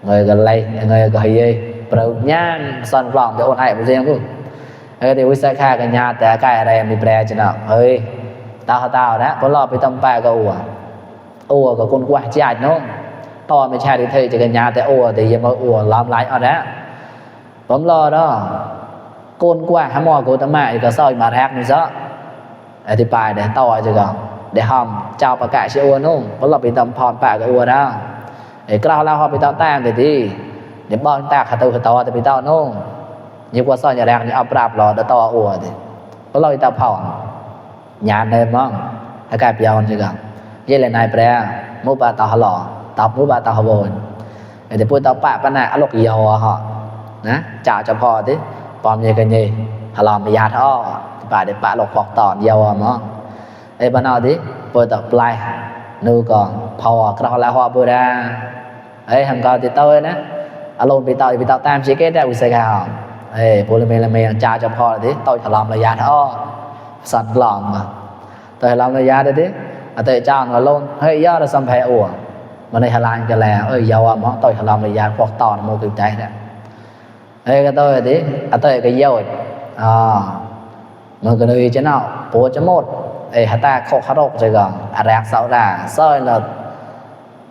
เงยก็เลยเงยก็เฮียเปล่าย่างซ่อนกล่องจะโอนให้ไปเสียงกูที่วิสาขากันยาแต่ใกล้อะไรมีแปรจะเนาะเฮ้ยตานะพอรอไปตำแปะก็อัวกับคนกว่าใจน้องตอนไม่ใช่ที่เธอจะกันยาแต่อัวแต่ยังมาอัวล้อมไหลเอาละผมรอเนาะคนกว่าหาหมอกูตั้งมาอีกก็ซอยมาแทกนี่ซะอธิบายเดี๋ยวต่อจะก่อนเดี๋ยวห้องเจ้าประกาศเชื่อน้องพอเราไปตำพรปะก็อัวแล้วกล่าวเราเขาไปต่อแต้มเลยดิเดี๋ยวบอลตาขัดตัวแต่ไปต่อน้องยิ่งกว่าซ่อนอย่างแรกนี่เอาปราบหลอดต่ออัวดิเพราะเราอีตาเผาหยาดเลยมั้งอากาศเปลี่ยนจริงอ่ะยี่เลยนายแปรมุบาตาหล่อตอบมุบาตาหบนเดี๋ยวพูดต่อปะปะนะอารมณ์เยาว์เหรอนะจ่าจะพอดิปอมยังกันยี่หล่อมียาท่อป่าเดี๋ยวปะหลอกปอกต่อเยาว์มั้งบ้านเราดิพูดต่อปลายนู่ก่อนพอกระหล่อหัวปูดาทำก่อนติดเต้ยนะอารมณ์ไปต่อตามชีเกตได้วิสัยข่าวพลเมืองจ่าจะพอดิต่อยถล่มระยะท่อสั่นกล่อมต่อยถล่มระยะดิแต่เจ้าเราลงย่อเราสัมเพอัวมันในฮาลานกันแล้วยาวมั้งต่อยถล่มระยะพวกต่อโมกุใจเนี่ยก็ต่อยดิต่อยก็เยี่ยวมันก็เลยจะเนาะปวดจะหมดฮัตตาโคขรกจะก่อนอะไรเสาด่าซอยเรา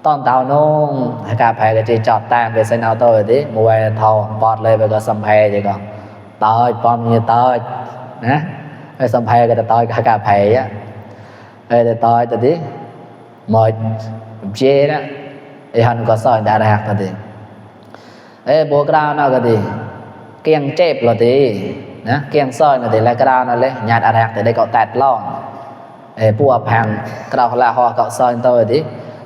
ตอนเต่านุ่งให้กาแฟก็จะจอดตามไปเส้นเอาตัวดิมวยทองปอดเลยไปก็สัมเพจะก่อนต่อยปอมเนี่ยต่อยนะไอ้สัมเพก็จะต่อยกาแฟอ่ะแต่ต่อยแต่ดิมวยเจนะ han có soi đã rạc ta đi bố grau nào cái đi kiêng chép là đi nè kiêng soi là đi lại grau nào lấy nhạt rạc thì đây cậu tẹt lon bùa phàng grau là họ cậu soi tôi đi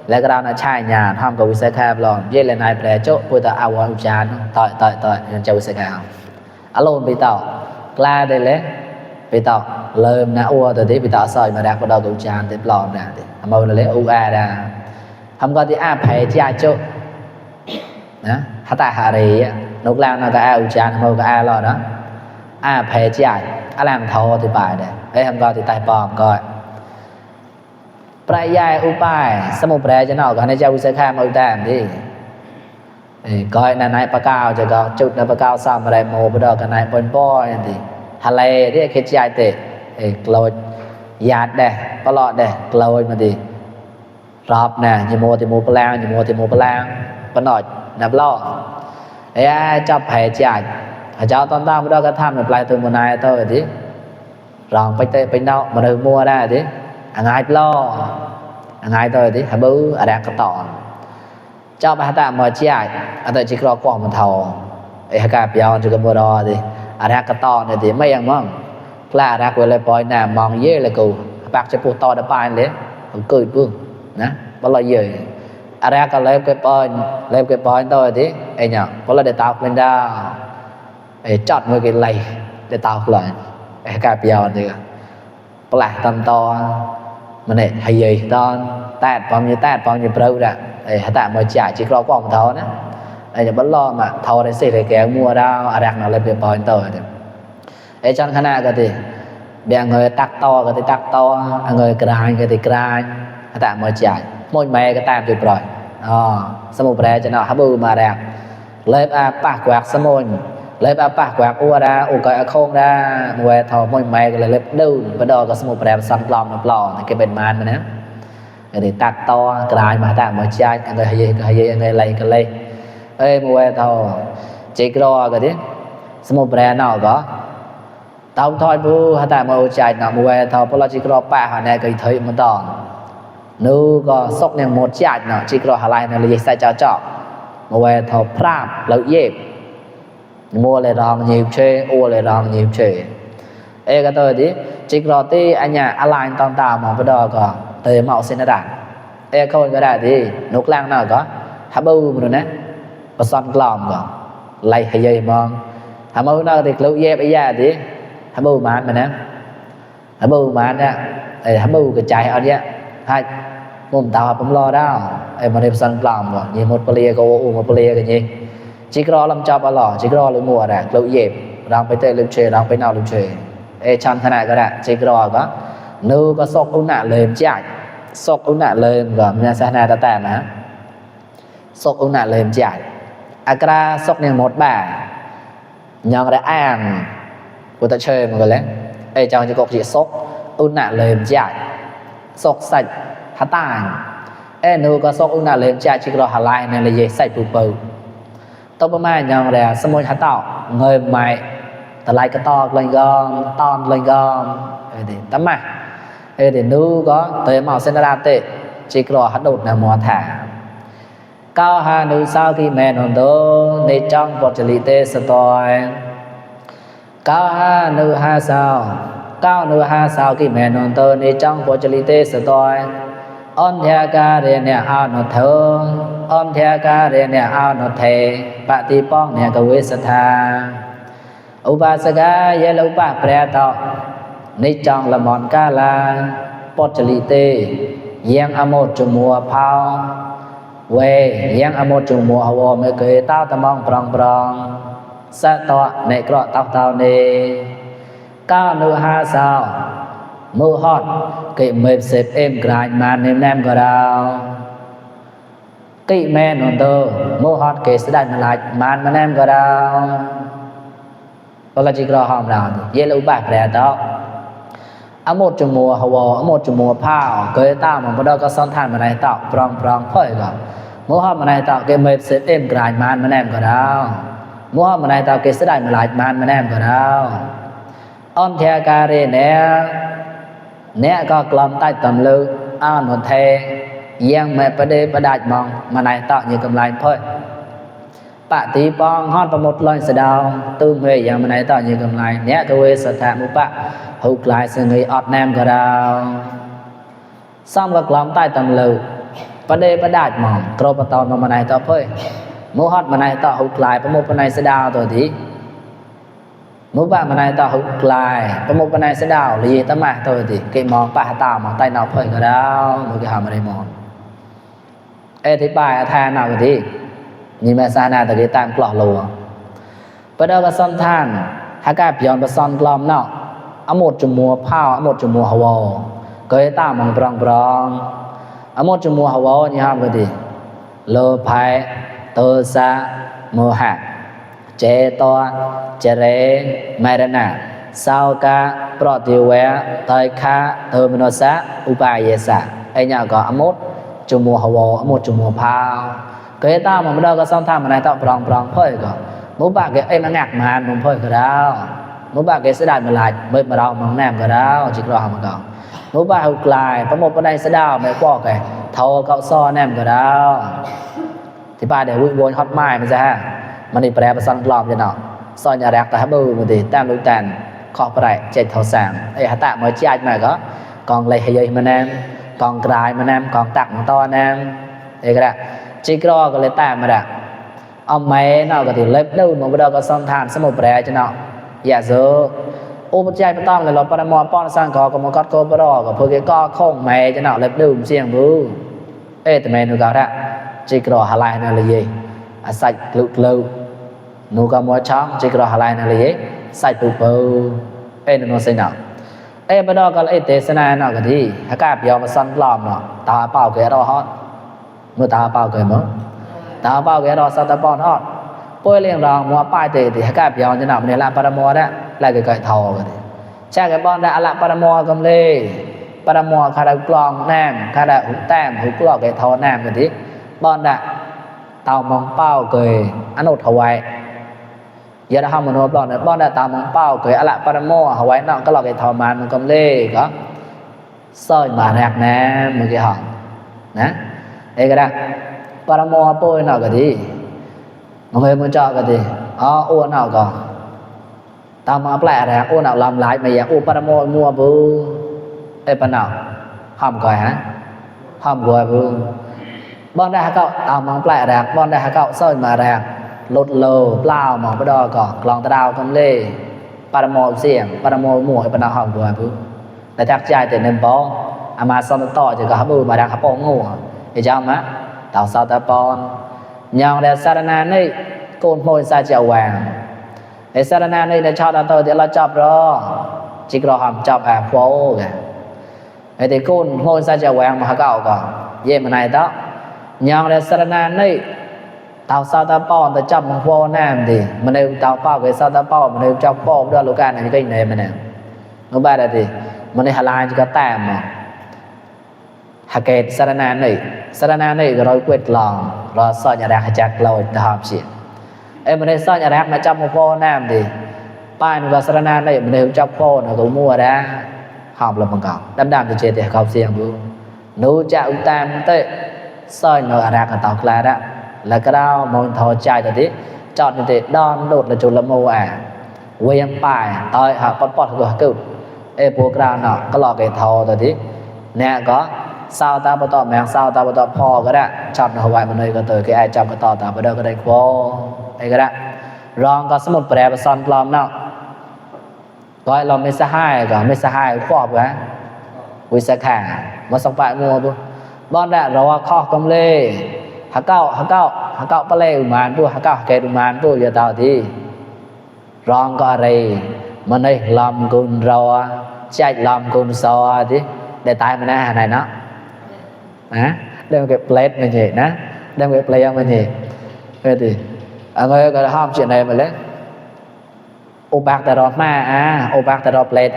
lại grau nào chai nhạt ham cậu sẽ khai lon dễ lên này bè chỗ bùa ta áo áo chán tội nên cháu sẽ khai alo bị tao la đây lấy bị tao lời na ua từ đấy bị tao soi mà rạc bắt đầu cậu chán thì lon nè màu là lấy ua ra không có thì phải chia chỗ nè hata hari nục lang nó cái chan màu cái lo đó phải chia làm thô thì bài đấy không có thì tai bom coi prayai upai samupray cho nó cái này cháu sẽ khai màu tam đi coi là này pa cao cho có chút là pa cao xong rồi màu bắt đầu cái này bồn boy thì hà lê đi cái chia tệ lôi giạt đây có lọt đây lôi mà đi rọp nè như mua thì mua plang có nổi nạp lo cho phải chạy cho tao tao mới đó cái tham được lại từ một này thôi thì rong phải tệ phải đâu mà được mua ra thì ngay lo ngay thôi thì hả bứ ở đây có tỏ cho bà ta mà chạy ở đây chỉ có qua một thầu hay cả biểu chỉ có mua đó thì ở đây có tỏ này thì mấy em mong là ra quay lại bòi nè mong dễ là cụ bác cho phụ to đã bài đấy cười vương nè bao lâu giờ ra cái lên cái point thôi thì nhở có là để tao lên ra chọn một cái lầy để tao lại cả biểu thì là tầm to mà này hay gì to tạt bao nhiêu bầu ra tạm mà trả chỉ có quòng tháo nữa nhở bất lo mà tháo để xịt để kéo mua ra ra nó lên cái point thôi thì trong khả năng cái thì để người tắc to cái thì tắc to người cài cái thì cài tạm mà trả môi mè cái tam tuyệt rồiสมุปรจะเนาะฮับบูมาแดกเล็บปากแหวกสมุนเล็บปากแหวกอัวดาอุกอยโค้งดามวยทอมวยแม่ก็เลยเล็บดูไปดอก็สมุปรสันปลอมมาปลอมcái bên manนะthìตัดต่อกลายมาตามมาใจอะไรอะไรกันเลยมวยทอจิกรอก็ดิสมุปรเนาะก็ตามทอยผู้หาตามมาใจเนาะมวยทอพอเราจิกรอปะหาแน่ก็thấyมันต่อnu có sốc nè một chạch nó chỉ có hà lai nó là sai chào chọc mà về thọ prap lợi dẹp mua lại rong nhiều chơi mua lại rong nhiều chơi cái tôi đi chỉ có tí anh nhà align tao tao mà bắt đầu có từ mạo xin đạn câu cái đại thì nút lang nào có hả bưu rồi nè có son lòm có lấy hay gì mà hả bưu nào thì lợi dẹp bây giờ thì hả bưu mà nè hả bưu mà nè hả bưu cái chạy ở đây haiผมตาผมรอได้มาเรียนสันปลอมก่อนยี่หมดเปลี่ยก็มาเปลี่ยกันยี่จิกรอลำจับอร่อยจิกรอหรือมัวแดกเราเย็บรังไปเตะลืมเชยรังไปนาวลืมเชยชันขนาดก็ได้จิกรอก็นูก็ซอกอุ้นหน้าเลยจ่ายซอกอุ้นหน้าเลยก่อนเนี่ยสถานะแต่นะซอกอุ้นหน้าเลยจ่ายอากราซอกเนี่ยหมดบ่ายังได้อ่างกูจะเชยมันก็แล้วจังจะกบจีซอกอุ้นหน้าเลยจ่ายซอกใส่hả tàng nu có sốc una lên cha chỉ có hà lai này là gì sai bù bù tao bữa mai nhàng là sớm môi hả tao người mày ta lại cái to lên gom ton lên gom thì tắm mà thì nu có tới màu sen ra tệ chỉ có hả đột là mùa thả cao hà nu sau khi mẹ nôn đô nên trong bột chili tê sợi cao hà nu hà sao cao nu hà sao khi mẹ nôn đô nên trong bột chili tê sợi on theo ca re nè ao nó thơ on theo ca re nè ao nó thề bạ ti pong nè cái vế sát tha upasaka ye lâu ba pre to ni trong là mòn ca la pot chali tê yang amot chu mua phao về yang amot chu mua awo me ke tao tamong prong prong sa to nè cọ tao nè cao nu ha sao mưa hot cái mềm xếp em gài mà nêm nêm gà đào cái men hồn tơ mưa hot cái sẽ đánh lại màn mà nêm gà đào đó là chỉ có hòm nào dễ lâu bạc rẻ đó một chùm mùa hầu một chùm mùa phao cái tao mà bắt đầu có son than mà này tạo prong phơi cả mưa hot mà này tạo cái mềm xếp em gài màn mà nêm gà đào mưa hot mà này tạo cái sẽ đánh lại màn mà nêm gà đào on theo cà rê nè nè có cầm tay tầm lư ao nó thề yang mẹ bà đê bà đạch mong mà này tạo như cầm lại thôi bà tí bong hót bà một lần sẽ đào tư mê yang mà này tạo như cầm lại nhé cơ quê sở thả mũ bà hụt lại sự người ọt nam cả đào xong gật lòng tay tầm lưu bà đê bà đạch mong trô bà tàu mà này tạo thôi mũ hót mà này tạo hụt lại bà một bà này sẽ đào rồi tí mũ bà mà này tạo hụt lại bà một bà này sẽ đào là gì ta mà thôi thì cái mong bà tạo mong tay nào thôi cả đào một cái hàm ở đây mong ê thì bài than nào cái gì nhìn mà xa nào từ cái tam clọ lùa bây giờ có son than hai cái beyond có son glom nào ở một chùm mùa phao ở một chùm mùa hầu cái tam bằng brong brong ở một chùm mùa hầu như ham cái gì lô phai tơ sa mùa hạ chế to chế rê mai đan nà sao ca pro tiêu vẽ tay kha thơ mình nó sa upai ye sa anh nhà có ở một chùm mùa hầu một chùm mùa phao cái tao mà đâu có xong tham mà này tao prong prong phơi có mỗi bạn cái em nó ngạc mà mình phơi cái đó mỗi bạn cái sẽ đại mà lại mới mà đâu mà ném cái đó chỉ lo mà còn mỗi bạn hụt lại có một bên đây sẽ đào mày qua cái thâu cậu so ném cái đó thì ba để vui vui hot mai mà ra mà đi bè mà xong lòm cho nó so nhà đẹp tại bự mà thì tam lưu tàn khó phải chạy thâu sàng ấy hạt tạm mới chạy mà có còn lấy hay gì mà ném còn cài mà ném còn tặng to ném ấy cái đó chỉ có cái tạm mà đã ông mấy nào có thể lấy đâu mà bây giờ có xong than sẽ một bè cho nó dạ giờ ô một chạy tao là nó para mò pon sang có một con cô bây giờ có phơi cái co không mày cho nó lấy đâu riêng bự ê tụi mày nó có đó chỉ có hà lai này là gì sạch lụt lâu nó có mua chóng chỉ có hà lai này là gì sạch bự bự ê nó sẽ nào ê bây giờ có lấy tê sẽ này nào cái gì hãy cáp giờ mà xong làm nó tao bảo cái đó hotมื่อตาเป้าเกิดมั้งตาเป้าแกรอสัตว์ปอนอดป่วยเลี้ยงรองมัวป้ายเตะที่แกเปียวจะหนับเนี่ยละปรมัวได้แล้วก็เกิดทอกันใช่แกบอลได้ละปรมัวกำเลยปรมัวคารากลองแนมคาราหุแต้มหุกลอกแกทอแนมกันทีบอลได้เตามองเป้าเกิดอนุทวายอย่าได้ทำมันว่าบอลได้บอลได้เตามองเป้าเกิดละปรมัวหวายนอกก็หลอกแกทอมันกำเลยก็สร้อยมาแรกแนมเมื่อกี้หองนะเอกระปรมัวป่วยหนักก็ดีมันเคยมันเจาะก็ดีอ๋ออ้วนหนักก็ตามมาแปลกนะอ้วนหนักลำลายไม่อยากอ้วนปรมัวมัวบูเอปนหนักห้ามก่อยฮะห้ามก่อยบูบอลได้ฮะเก้าตามมาแปลกนะบอลได้ฮะเก้าสร้อยมาแรงลดโลเปล่ามองไปดอก่อนกลองตะดาวกำเล่ปรมัวเสียงปรมัวมัวเอปนหนักห้ามก่อยบูแต่ทักใจแต่เน้นบอลอามาซ้อนต่อจะกับฮับบูมาดังฮับปองงูไอ้เจ้ามาตาวซาตาปอนยองแต่สารนานี่โกนโมยซาเจียวแหวงไอ้สารนานี่ในชอบตาโตเดี๋ยวเราจับรอจิกรอหอมจับแอบโฟกันไอ้ที่โกนโมยซาเจียวแหวงมาเก่าก่อนเย่มาไหนต่อยองแต่สารนานี่ตาวซาตาปอนแต่จับมันโฟแนมดิมันในตาวเป้ากับซาตาปอนมันในจับโฟด้วยลูกการอะไรก็ยังไงมันเนี่ยงูบ้าได้ดิมันในฮาลาจะก็แต้มมั้งหากเกิดสารนานี่ก็ร้อยเวทลองรอสอนยาแรกให้จักเราจะหอบเสียเอ้มันได้สอนยาแรกมาจับมาโฟน้ำดิป้ายมันก็สารนานี่มันได้จับโฟนะก็มัวได้หอบลำบังเก่าดำๆจะเจติเขาเสียงดูนู้จะอุตามเตะสอนยาแรกกับต่อกลาดะแล้วก็เรามองทอใจแต่ที่จอดเตะดอนโดดและจุลโมอ่ะเวียงป้ายต่อยหาปอดก็กึศเอ้พวกเราเนาะก็หลอกไอ้ทอแต่ที่เนี่ยก็ซาวตาปตอแมงซาวตาปตอพอก็ได้จับเอาไว้มันเลยก็เตยก็ไอ้จับก็ต่อตาไปเด้อก็ได้ควอไอ้ก็ได้รองก็สมุดแปรไปซ่อนปลอมเนาะก็เราไม่สหายก็ไม่สหายควบนะวิสาขามาส่งไปงัวปุ๊บบอลได้เราว่าข้อกำเล่หาเก้าปลาเล่อุมานปุ๊หาเก้าเกตุมานปุ๊อย่าต่อที่รองก็อะไรมันเลยลำกุนเราใจลำกุนซอที่ได้ตายมันนะไหนเนาะนะเรื่องเก็บเพลทมันเหนะเรื่องเก็บเพลทมันเหเฮ้ยดิngườiก็ห้ามchuyện này mà lấy ô bạc ta đọt ma ô bạc ta đọt plate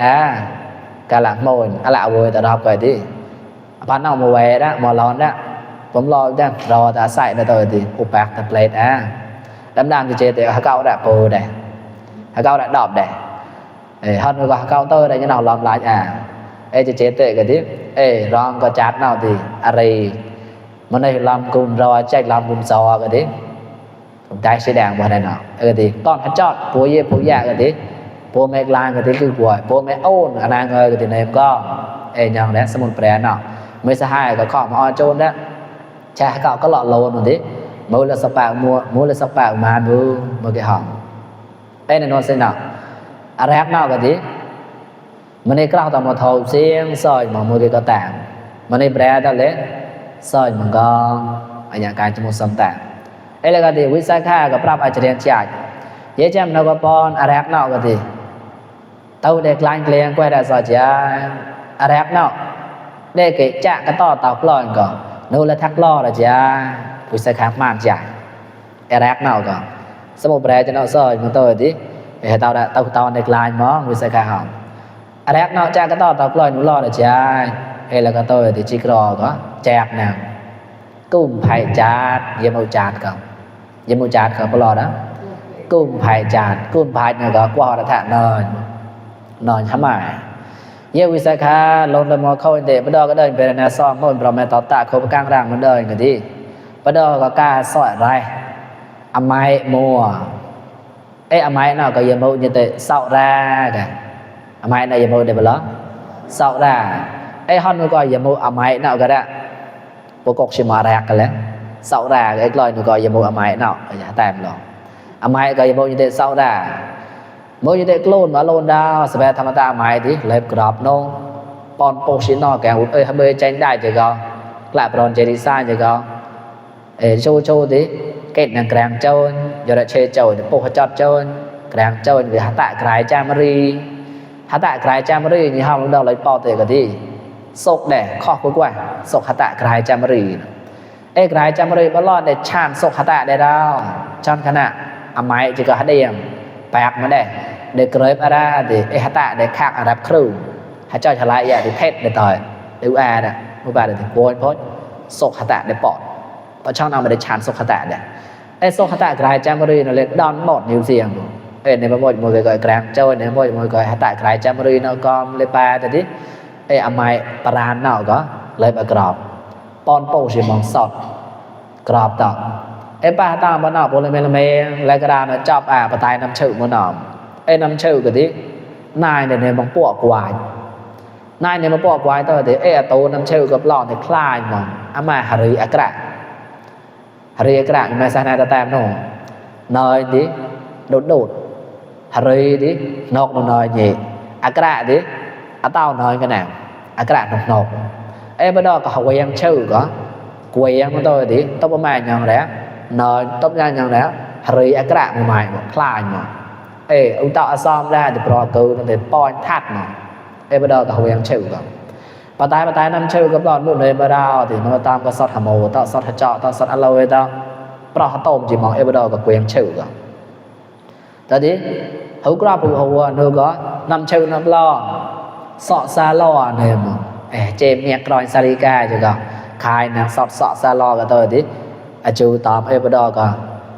cả lạc mồi lạ rồi ta đọt rồi đi bán nào mồi về đó mồi lon đóผมรอได้รอแต่ใส่ได้ตัวดีอุปกรณ์เพลทดำๆจะเจอแต่เขาเก้าได้โปรได้เขาเก้าได้ดอกได้ฮันก็เขาเก้าเตอร์ได้ยังเราล้อมลายจะเจอแต่กันที่ร้องก็จัดnào thìอะไร มันได้ลำกุมรอแจกลำกุมซอก็ดิผมได้สีแดงบ่ได้เนาะดิตอนจอดปัวเย่ปัวแย่ก็ดิปัวเมกลางก็ดิคือปัวปัวเมโอนอันนั้นก็ดิในก็อย่างนั้นสมุนแปรเนาะไม่สหายก็ข้อมาออนโจนแล้วแช่ก็หล่อโลนดิมือละสปามือละสปามามือกี่ห้องในนอนเส้นเนาะอะไรเนาะก็ดิมันในกล้าวตามมาทอเสียงซอยมือกี่ก็แต่งมันในแปรได้เลยซอยมันก็อย่างการจมูกซ้ำแต่แล้วก็ดิวิสัยค่ากับปรับอาจจะเรียนจ่ายเยอะจังเราก็ปอนอะไรเนาะก็ดิเต้าเด็กล้านเกลียงกว่าได้ซอยจ่ายอะไรเนาะได้เกะจะก็ต่อเต่ากลอนก่อนนู่นละทักล้อละจ่ายวิสัยค่ามากจ่ายอะไรเนาะก่อนสมุนไพรจะเนาะซอยมันตัวดิให้เต่าได้เต่าเด็กล้านมองวิสัยค่าหอมอะไรเนาะจะก็ต่อเต่ากลอนนู่นล้อละจ่ายแล้วก็ตัวดิจิกรอก็แจกนางกุ้มไผ่จาดเยี่ยมเอาจาดก่อนเยี่ยมเอาจาดก่อนปลอดนะกุ้มไผ่จาดกุ้มไผ่เนี่ยก็กว่าระทะนอนทำไมเยี่ยวิสัยค่าลงไปมอเข้าอินเดียปะดอก็เดินไปในซองมันเราไม่ต่อตาเขาไปกลางร่างมันเดินกันที่ปะดอก็กล้าสอยไรอไม้มัวอไม้น่ะก็ยังมัวยังแต่เศร้ารากันอไม้น่ะยังมัวเดี๋ยวไปล้อเศร้าราฮอนก็ยังมัวอไม้น่ะก็ได้ปกติมาแรกกันแล้วเศร้าราลอยก็ยังมัวอไม้น่ะอย่าแต้มหรอกอไม้ก็ยังมัวยังแต่เศร้ารามื่อยังได้กลุ่นมาโลนดาวสบายธรรมดาหมายดิเล็บกรอบโน่ปอนโปชิโน่แกงทำเบย์ใจได้จะก็กลับรอนเจดีซ่าจะก็โชว์ดิเกิดนังแกงโจนยอดเชยโจนโปขจัดโจนแกงโจนหรือฮัตตะกลายจามรีฮัตตะกลายจามรีนี่ห้ามเราเลยปอเตะกันดิศกแดดข้อกุ้งว่าศกฮัตตะกลายจามรีกลายจามรีบอลลอดเด็ดชานศกฮัตตะได้ดาวชันขณะอไม้จะก็ฮัตเดียมแปลกมาได้เด็กเริบอะไรเด็กฮัตตะเด็กข้างอารับครูฮัจจอยทลายอย่างเด็กเพชรเด็กต่อยเด็กอาเนี่ยผู้บ่าวเด็กโวยเพราะศกฮัตตะเด็กปอดเพราะช่องเอามาได้ชานศกฮัตตะเนี่ยศกฮัตตะกลายจามรีนั่นเลยดอนหมดนิวเซียมในบางวันมันก็แกรงเจ้าในบางวันมันก็ฮัตตะกลายจามรีนั่นก็เลยแปลแต่ที่อไม้ปราณนั่นก็เลยมากรอบปอนโป้ชิมองสดกรอบต่อป้าตามบ้านนอกโบราณเมลเมและกระดานจับปะตายน้ำชื่อมันหนอมน้ำชื่อกันที่นายเนี่ยบางปวกวายนายเนี่ยบางปวกวายตัวที่โตน้ำชื่อกับหลอดในคลายมันมาหารีอักระมาสานตะแตมโน่นอยดิโดดหารีดินกนอยยี่อักระดิเต้านอยกันแนวอักระนกบ้านนอกก็เขาเวียงชื่อก็เวียงมันตัวที่ต้องประมาณอย่างไรนอยต้มยำอย่างแล้วหารีอักระใหม่คลายมาอุตตะซ้อมได้แต่ปลอกูตั้งแต่ปอนทัดมาบดอกับเขายังชื่อกันปะตายน้ำชื่อกับหลอดมุ่งเลยบดาวที่มันตามก็ซอสฮาโมต่อซอสฮะเจาะต่อซอสอลอยต่อปลาต้มจีมองบดอกับกูยังชื่อกันตอนนี้เขากราบผู้หัวนึกก็น้ำชื่อน้ำล้อซอซาลอเนี่ยมั้งเจมเมียกรอยซาลิกาจะก็คายนะซอซาลอกับตัวนี้จูตามบดอก็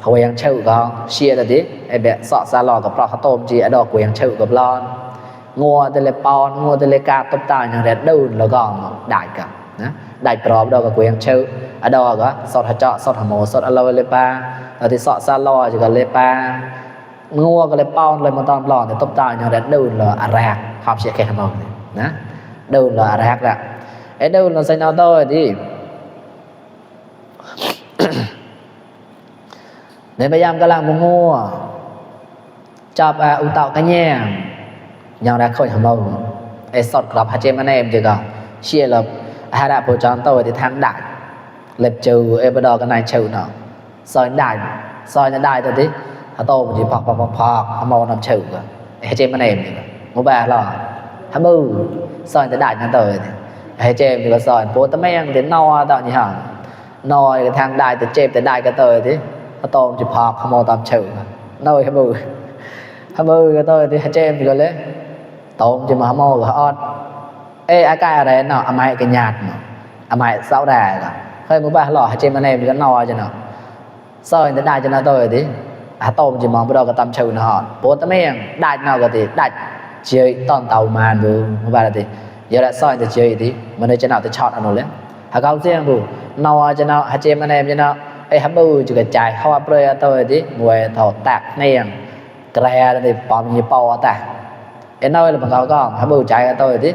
เขายังชื่อก็เชียร์แต่ดิแบบสอซาลอกับปลาต้มจีดอกกูยังชื่อกับลอนงัวเตลปอนงัวเตลกาตบตาอย่างเด็ดดูแล้วก็ได้กันนะได้ปลอบดอกกับกูยังชื่อดอกก็สอดฮะเจาะสอดฮาโมสอดอลอยเลยปาแล้วที่สอซาลอจะก็เลยปางัวก็เลยปอนเลยมาตอนปลอนแต่ตบตาอย่างเด็ดดูแล้วอะไรความเชี่ยวแข็งของนะดูแล้วอะไรแหละดูแล้วใส่นอโต้ดิในพยายามกำลังมัวจับอุตตะกันแย่ยังรักคนทำเราสดกรอบฮัจเจมันเองจะก็เชี่ยเราฮาราโปรจอนโตที่ทางได้เล็บจูบดอกันนายเชลเนาะซอยจะได้ตัวที่ฮัตโตมันจะพอกทำเอาน้ำเชลก็ฮัจเจมันเองมัวแบบหรอทำมือซอยจะได้นั่นตัวฮัจเจมันก็ซอยโปรตแม่ยังเดี๋ยวนอต่อนี่ฮะนอยทางได้แต่เจ็บแต่ได้ก็ตัวที่โตมจะพอกขโมยตามเฉยน้อยขมือก็ตัวที่เจมก็เลยโตมจะมาขโมยก็ออดอาการอะไรเนาะอไม้กันหยาดเนาะอไม้เศร้าแดดก็เคยมือบ้าหล่อเจมมันเองก็นอยจะเนาะซอยจะได้จะน่าตัวที่โตมจะมองไปเราก็ตามเฉยเนาะโปรตเมียงได้เนาะก็ที่ได้เฉยตอนเต่ามาดูมือบ้าที่เยอะแล้วซอยจะเฉยที่มันเลยจะเนาะจะช็อตอันนั้นเลยหากเขาเสียงดู no cho nó hai chị em anh em cho nó ai hấp bự chụp cái trái hoa bơi tôi tí mùi thầu tạc nèng kè thì bom như bao ta ai nói là bằng câu có hấp bự trái tôi tí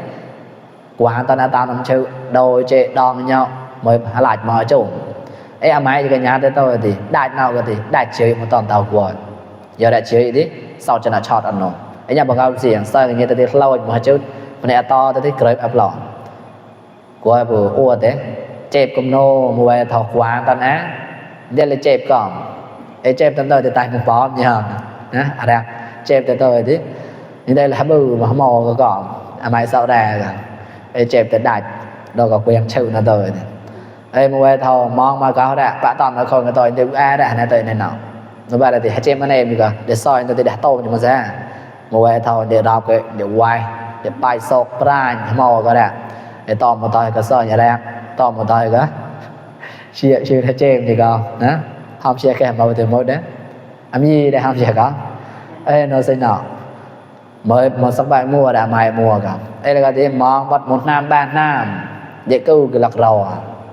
quán tao tao nằm chịu đôi chệ đòn nhau mới lại mở chỗ ấy à máy cái nhà tôi thì đại nào cái thì đại chơi một toàn tàu của giờ đại chơi tí sau cho nó chọt ăn nó ấy nhà bằng câu gì sao cái như tôi thì lâu một chút mình này to tôi thì cười ấp lỏng của bữa ua thế chẹp cùng nô mùi thọ quán tao á đây là chẹp còn ấy chẹp tao tôi thì tay một bó nha nè à đây chẹp tôi thì đây là bự mà mò cái còn à máy sau đây ấy chẹp tới đại đâu có quen chịu nó tôi ấy mùi thọ mong mà có đã bạn toàn nó không cái tôi đều a đã này tôi này nào nó bảo là thì hai chẹp anh em kìa để soi tôi thì đã tô nhưng mà ra mùi thọ để đọc cái để quay để bài sọc prai mò có đã để tòm một tay cái soi nhà đang tòm một tay cái chia chia hai chẹp thì có nè không chia kèm vào từ một đấy làm gì để không chia có ấy nó sẽ nọ mới một sắp bài mua đã mày mua cả đây là cái gì mong bắt một nam ba nam để cứu cái lật rò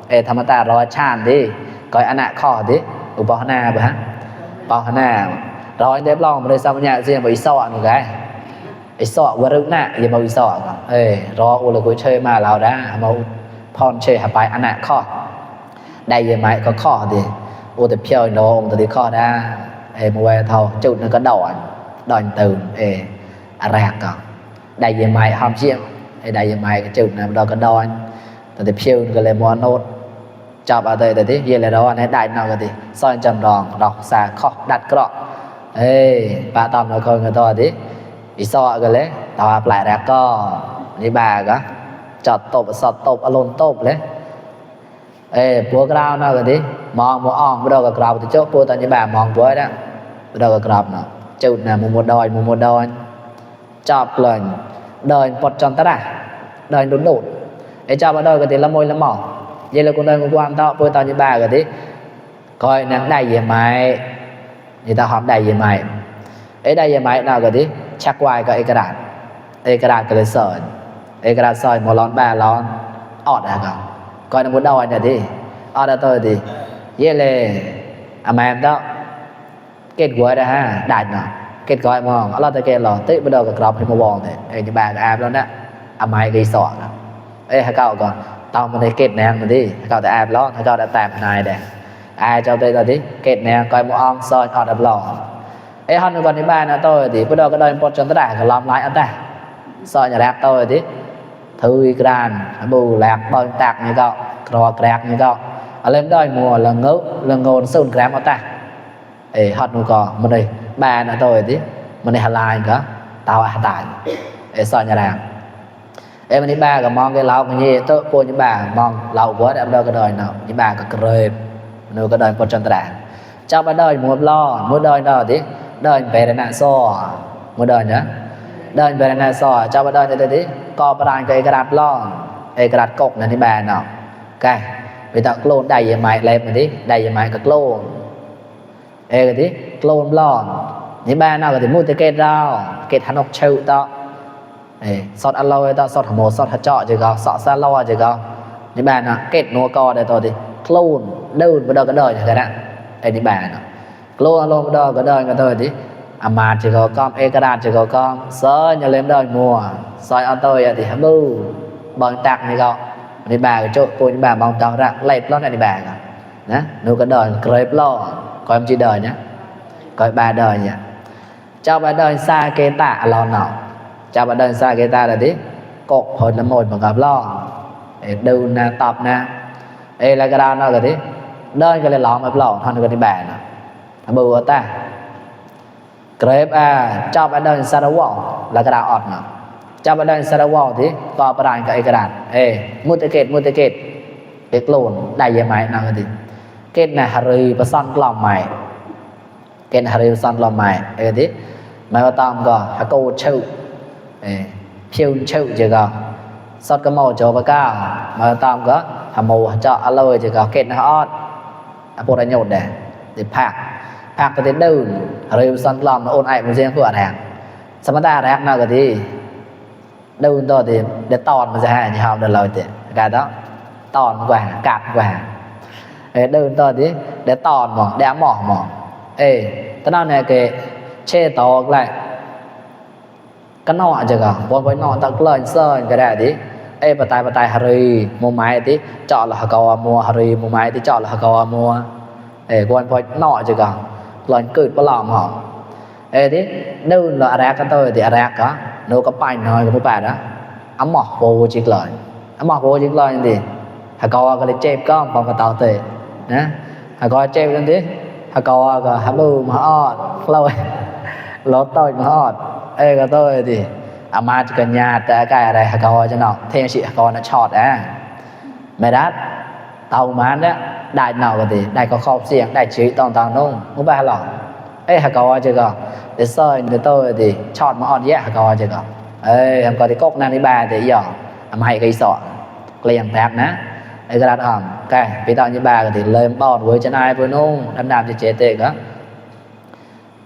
ấy tham ta rò chan đi coi anh ạ khó đi ở bao na bả bao na rồi đẹp lòng mà đây sao nhà riêng với sọ một cái ấy sọ qua rực nè gì mà bị sọ ấy rò u là cuối chơi mà lao đã mà phòn chơi hả bài anh ạ khó đây giờ mày có khó thì u tập chơi nó ông thì khó đã ấy mua thầu chụp nó có đòn từ ấy à rạc còn đây giờ mày không chiếc ấy đây giờ mày cái chụp này đó có đòn thì chơi cái lên mua nốt chọc ở đây thì giờ là đó này đại nào cái gì soi chầm đòn đọc xà khó đặt cọ ấy bà tầm nó coi người to tí ý sọ cái lấy tao lại ra co đi bà cả chọt tộp sọt tộp alon tộp lấy ê búa grau nào cái tí mong búa ong búa đâu cái grau thì chốt búa tao như bà mong búa đó búa đâu cái grau nào chụt nè mua một đôi chọc lần đời bọt tròn tất à đời đốn đột ê chọc ở đây cái tí là môi là mỏ vậy là con đời của quan tao búa tao như bà cái tí coi nắng đầy về mày người ta họp đầy về mày ấy đây về mày nào cái tí chắc quay cáiกระดาษcáiเลยsợiกระดาษsợi một lon ba lon ọt à cả coi nó muốn đòi này đi ọt là tôi thì vậy là mà em đó kết quả đó ha đại nào kết gọi mong ở đây cái lon tới bắt đầu cái cọp hay một bòn thì như bà cái app đó mày cái sọ ấy hai cậu còn tao mình thấy kết nè mình đi cậu tại app đó cậu đã tạm này đây ai cho tôi là đi kết nè coi một ong soi ọt đập lò ấy hơn còn những bài là tôi thì bắt đầu cái đời một chân tất cả cái làm lại anh ta soi nhà đẹp tôi thì thui gran bù lạc bơi tạc như cậu cò kẹt như cậu ở lên đời mùa là ngôn sơn kẹt ở ta ấy hơn còn một đây ba là tôi thì một này hà lai cả tao à tài ấy soi nhà đẹp em đi ba cái mong cái lau cái gì tôi cô những bà mong lau quá em đâu cái đời nào những bà cái cười nơi cái đời một chân tất cả trong cái đời mùa lo mỗi đời đó thì đời về là so một đời nhá đời về là so cho đời này thì co bàn cái đạp lo cái đạp cột này thì bà nào cái vì ta clone đầy về mày lên mình đi đầy về mày cái clone cái tí clone lo những bà nào thì mua cái kết rau kết hắn học chịu đó sọt ăn lâu đó sọt một sọt hạt trọ chỉ có sọt xa lo chỉ có những bà nào kết nua co đây tôi thì clone đơn bắt đầu cái đời như thế nào những bà nào clone luôn đó cái đời người tôi thì mà chỉ có con cái đàn chỉ có con sơ nhà lên đời mùa soi ăn tôi thì hâm bư bằng tạc này cậu đi bà cái chỗ cô những bà mong tao ra lẹp lót này đi bà cả nè nuôi cái đời creep lo coi em chỉ đời nhá coi ba đời nhá cho ba đời xa cái tạ lo nào cho ba đời xa cái ta là tí cột hồi là một mà gặp lo đâu nè tập nè đây là cái đàn nào cái tí đời cái này lỏng mà lỏng hơn cái đi bà nè bù ở ta grep cho bạn đơn sa wall là cái đào ọt nào cho bạn đơn sa wall thì có bạn cái đàn mua ticket cái clone đại về mày nào thì kết này hari và son lòng mày kết này hari son lòng mày thì mày vào tầm có hả cô chịu chứ có sót cái màu cho bà cao mà tầm có hả màu cho aloe chứ có kết nó ọt bộ đã nhột để phạt cái đến đâu rồi son lòng nó ôn ai một riêng của anh hàng sao ta ra nào cái gì đâu đó thì để tòn mà ra như họ được lời thì cái đó tòn quả cạp quả đơn to tí để tòn mà để mỏ mà tao nói này cái chê to lại cái nọ chứ cả bọn với nọ tao lên sơn cái này tí bà tay hari mua máy tí chọn là cầu mua hari mua máy tí chọn là cầu mua bọn với nọ chứ cả lên cự bao lòng họ tí đơn là rác cái tôi thì rác cả nếu có bánh nói của bạn đó ấm mỏ vô chiếc lời ấm mỏ vô chiếc lời thì cầu cái chép có bằng cái tàu tệ nè coi chép lên tí cầu cái hấp bù mà ọt lâu lót tôi mà ọt cái tôi thì mà chỉ cần nhà cái này cầu cho nó thêm chị cầu nó chọt mày đắt tàu mán đó đại nào cái gì đại có khâu xiềng đại chỉ toàn nông không ba lọ cầu chứ còn để soi để tôi thì chọt mà ọt dễ cầu chứ còn em coi thì cốc nan đi ba thì giờ mày cái sọ liền tạp ná cái đặt hòm cái ví dụ như bà thì lên bọt với chân ai với nông đâm cho chế tệ đó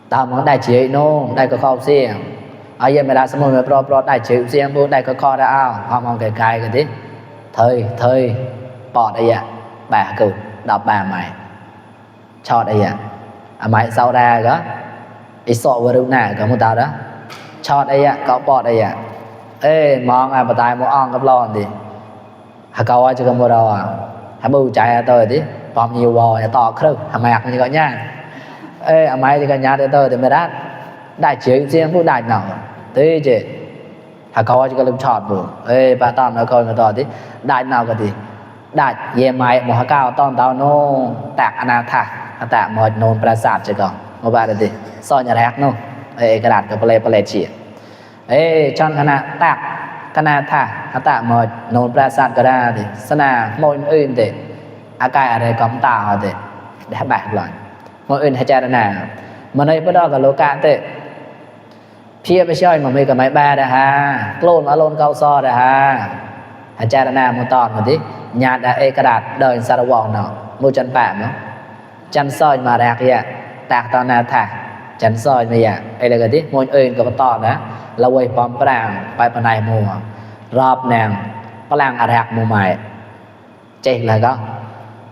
tao muốn đại chỉ nông đại có khâu xiềng ai giờ mày đã xong rồi pro đại chỉ xiềng bố đại có kho ra ao họ mong cái tí thời bọt đây ạ bà cừu đọc bà mày cho đây ạ mày sau ra đó ít sọ vừa đúng nè có một tao đó cho đây ạ có bọt đây ạ mong bà tay mua on cấp lon thì cầu cho mua đồ bù chạy tôi tí bom nhiều bò to khứ mạc như gọi nha mày thì cả nhà tôi thì mày đắt đại chỉ riêngผู้đại nào thế chứ cầu cho lâm chọt bù bà tao nó coi nó to tí đại nào cái gì đại về mày một cao tao tao nó tạc anh thà tạc một nôn prasad chứ còn một bạn thì so nhà rác nó cái đạt cái play chỉ chọn cái nào tạc cái nào thà tạc một nôn prasad cái ra thì sana môiอื่นthì cáiอะไรก็ตาthì để bạc lại môiอื่นให้ใจnào mà đây bắt đầu cái lô cạn thì phía bên chơi mà mình cái máy ba đã ha lôn ở lôn cao so đã haให้ใจnào một tòn một tí nhà đã cái đạt đời sao đâu nó mua chân bạc nó chân soi mà rạc vậy tạc tao nào thà chân soi mà vậy là cái tí môiอื่นก็ตอนนะเราไว้ปอมปรางไปปนายมัวรอบแนงปรางอารักมัวใหม่เจ๊เลยก็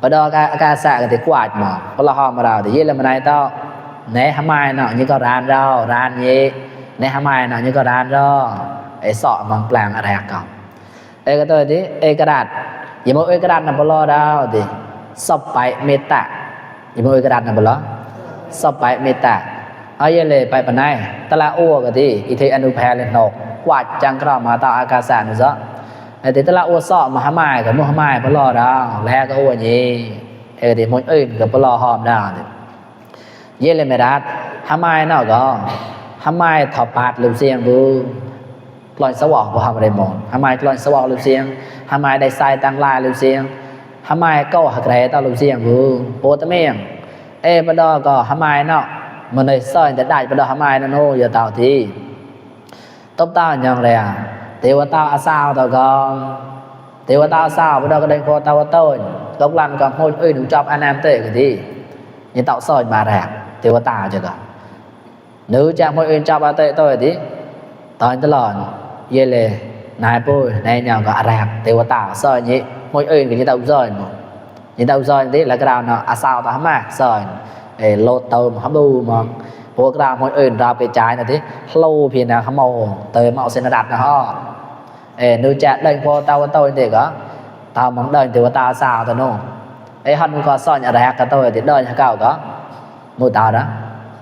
พอดอกาสะก็ติกวาดหมอพอเราหอมมาเราแต่ยี่เลยมันายต้องเนหามายเนาะนี่ก็ร้านเราร้านยี่เนหามายเนาะนี่ก็ร้านเราสอมันปรางอารักก่อนก็ตัวที่กระดาษอย่ามากระดาษนำบล้อเราดิสอบไปเมตตาอย่ามากระดาษนำบล้อสอบไปเมตตาเอาเยเลยไปปนายตะละอ้วก็ที่อิเทอนุแพเลนกกวาดจังกรมาต่ออากาศนุซะแต่ตะละอ้วสอบมหามายกับมหามายบล้อเราแล้วก็อ้วนี่ที่มนอื่นกับบล้อหอมดาวเยเลยไม่ได้หามายเนาะก็หามายถอดปาดลืมเสียงบูลอยสวอกบ่ทำอะไรมองหามายลอยสวอกลืมเสียงหามายได้ใส่ตังลายลืมเสียงหามายก็หักแร่ต่อลืมเสียงบูโปตะเมียงบดอก็หามายเนาะมันเลยซ่อนแต่ได้บดอหามายนั่นโอ้ยเต่าทีตบตาอย่างไรเทวตาอาสาวต่อก็เทวตาอาสาวบดอก็เดินคอตาวต้นลกลันกับคนอื่นจับอันน้ำเตะกันทีนี่เต่าซ่อนมาแรกเทวตาจะก็นึกจากคนอื่นจับอันเตะตัวทีตอนตลอดเยเลยนายปุ้ยนายอย่างก็แรกเทวตาซ่อนนี้คนอื่นก็ยิ่งเต่าซ่อนยิ่งเต่าซ่อนทีแล้วก็เราเนาะอาสาวต่อมาซ่อนโลดเติมฮับดูมองพวกเราคนอื่นเราไปจ่ายนะที่โลเพียงนะขโมยเติมเอาเส้นดัดนะฮะดูจะเดินพอเตาเด็กก็เตามองเดินถือว่าตาสาวตัวโน่ฮันก็ซ่อนอะไรกันตัวที่เดินเก่าก็มือเตาđó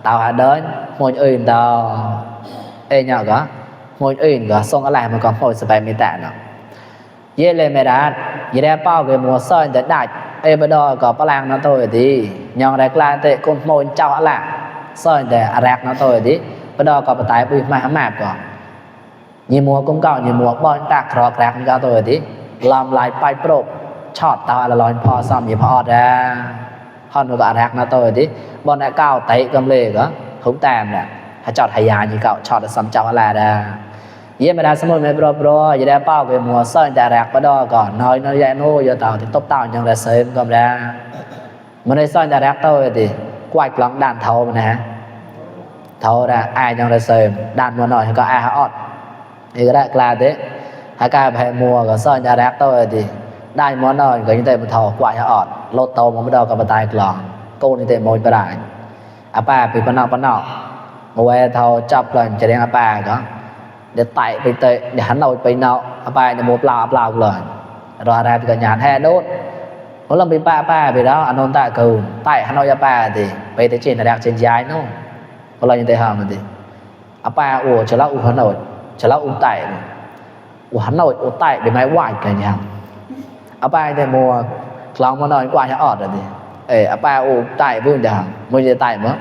เตาหาเดินคนอื่นเตาเนี่ยก็คนอื่นก็ส่งอะไรมันก็พอสบายไม่แต่เนาะเย่เลยไม่ได้ยี่ได้เป้าเกี่ยวมัวซ่อนแต่ได้บดอก็ปลางนั่นตัวดียังแรกลานเตะคนโมนเจ้าอะไรซ่อนแต่แรกนั่นตัวดีบดอก็ปตายไปมาหาแมบก่อนยี่มัวกุ้งเก่ายี่มัวบอลตากครอกแรกนี่ก็ตัวดีลำลายไปโปรบช็อตตาละลอยพอซ้ำยี่พอดฮอนก็แรกนั่นตัวดีบอลเก่าเตะกำเลยก็หุ้มแต้มเนี่ยถ้าจอดหายายี่เก่าช็อตซ้ำเจ้าอะไรเยี่ยมไม่ได้สมมติไม่ปลอๆยี่ได้เป้าเกี่ยวมัวซ่อนแต่แรกบดอก่อนน้อยน้อยใหญ่โน่ยเต่าที่ตบเต่ายังได้เสริมก็ได้มันได้ซ่อนแต่แรกตัวดิกวาดกลองด่านเท่ามันนะเท่าได้ไอ้ยังได้เสริมด่านมัวหน่อยก็ไอ้ฮะอดนี่ก็ได้กลาเด้ถ้ากลายไปมัวก็ซ่อนแต่แรกตัวดิ ได้หมอนอยก็ยังได้บ่ทอกว่าให้ออดรถโตมันบ่ดอกก็บ่ตายกลองโกนนี่แต่มอยบ่ได้อาป้าไปปนอกเอาไว้เท่าจับเลยจะเรียกอาป้าก็เดี๋ยวไต่ไปเตะเดี๋ยวหันเราไปเนาะอาป้าจะโมเปล่าเลยรออะไรไปกันยานแท้โดดเพราะเราไปป้าไปแล้วอนนตาเกินไต่หันเราอาป้าดิไปแต่เจนแรกเจนย้ายโน่เพราะเรายังได้ห้ามมันดิอาป้าโอ้จะเล่าหันเราจะเล่าไต่หันเราไต่ไปไม้ไหวกันยังอาป้าแต่โมกลางมันนอนกว่าจะออดเลยดิอาป้าโอ้ไต่เพื่อนจะไม่จะไต่มั้ง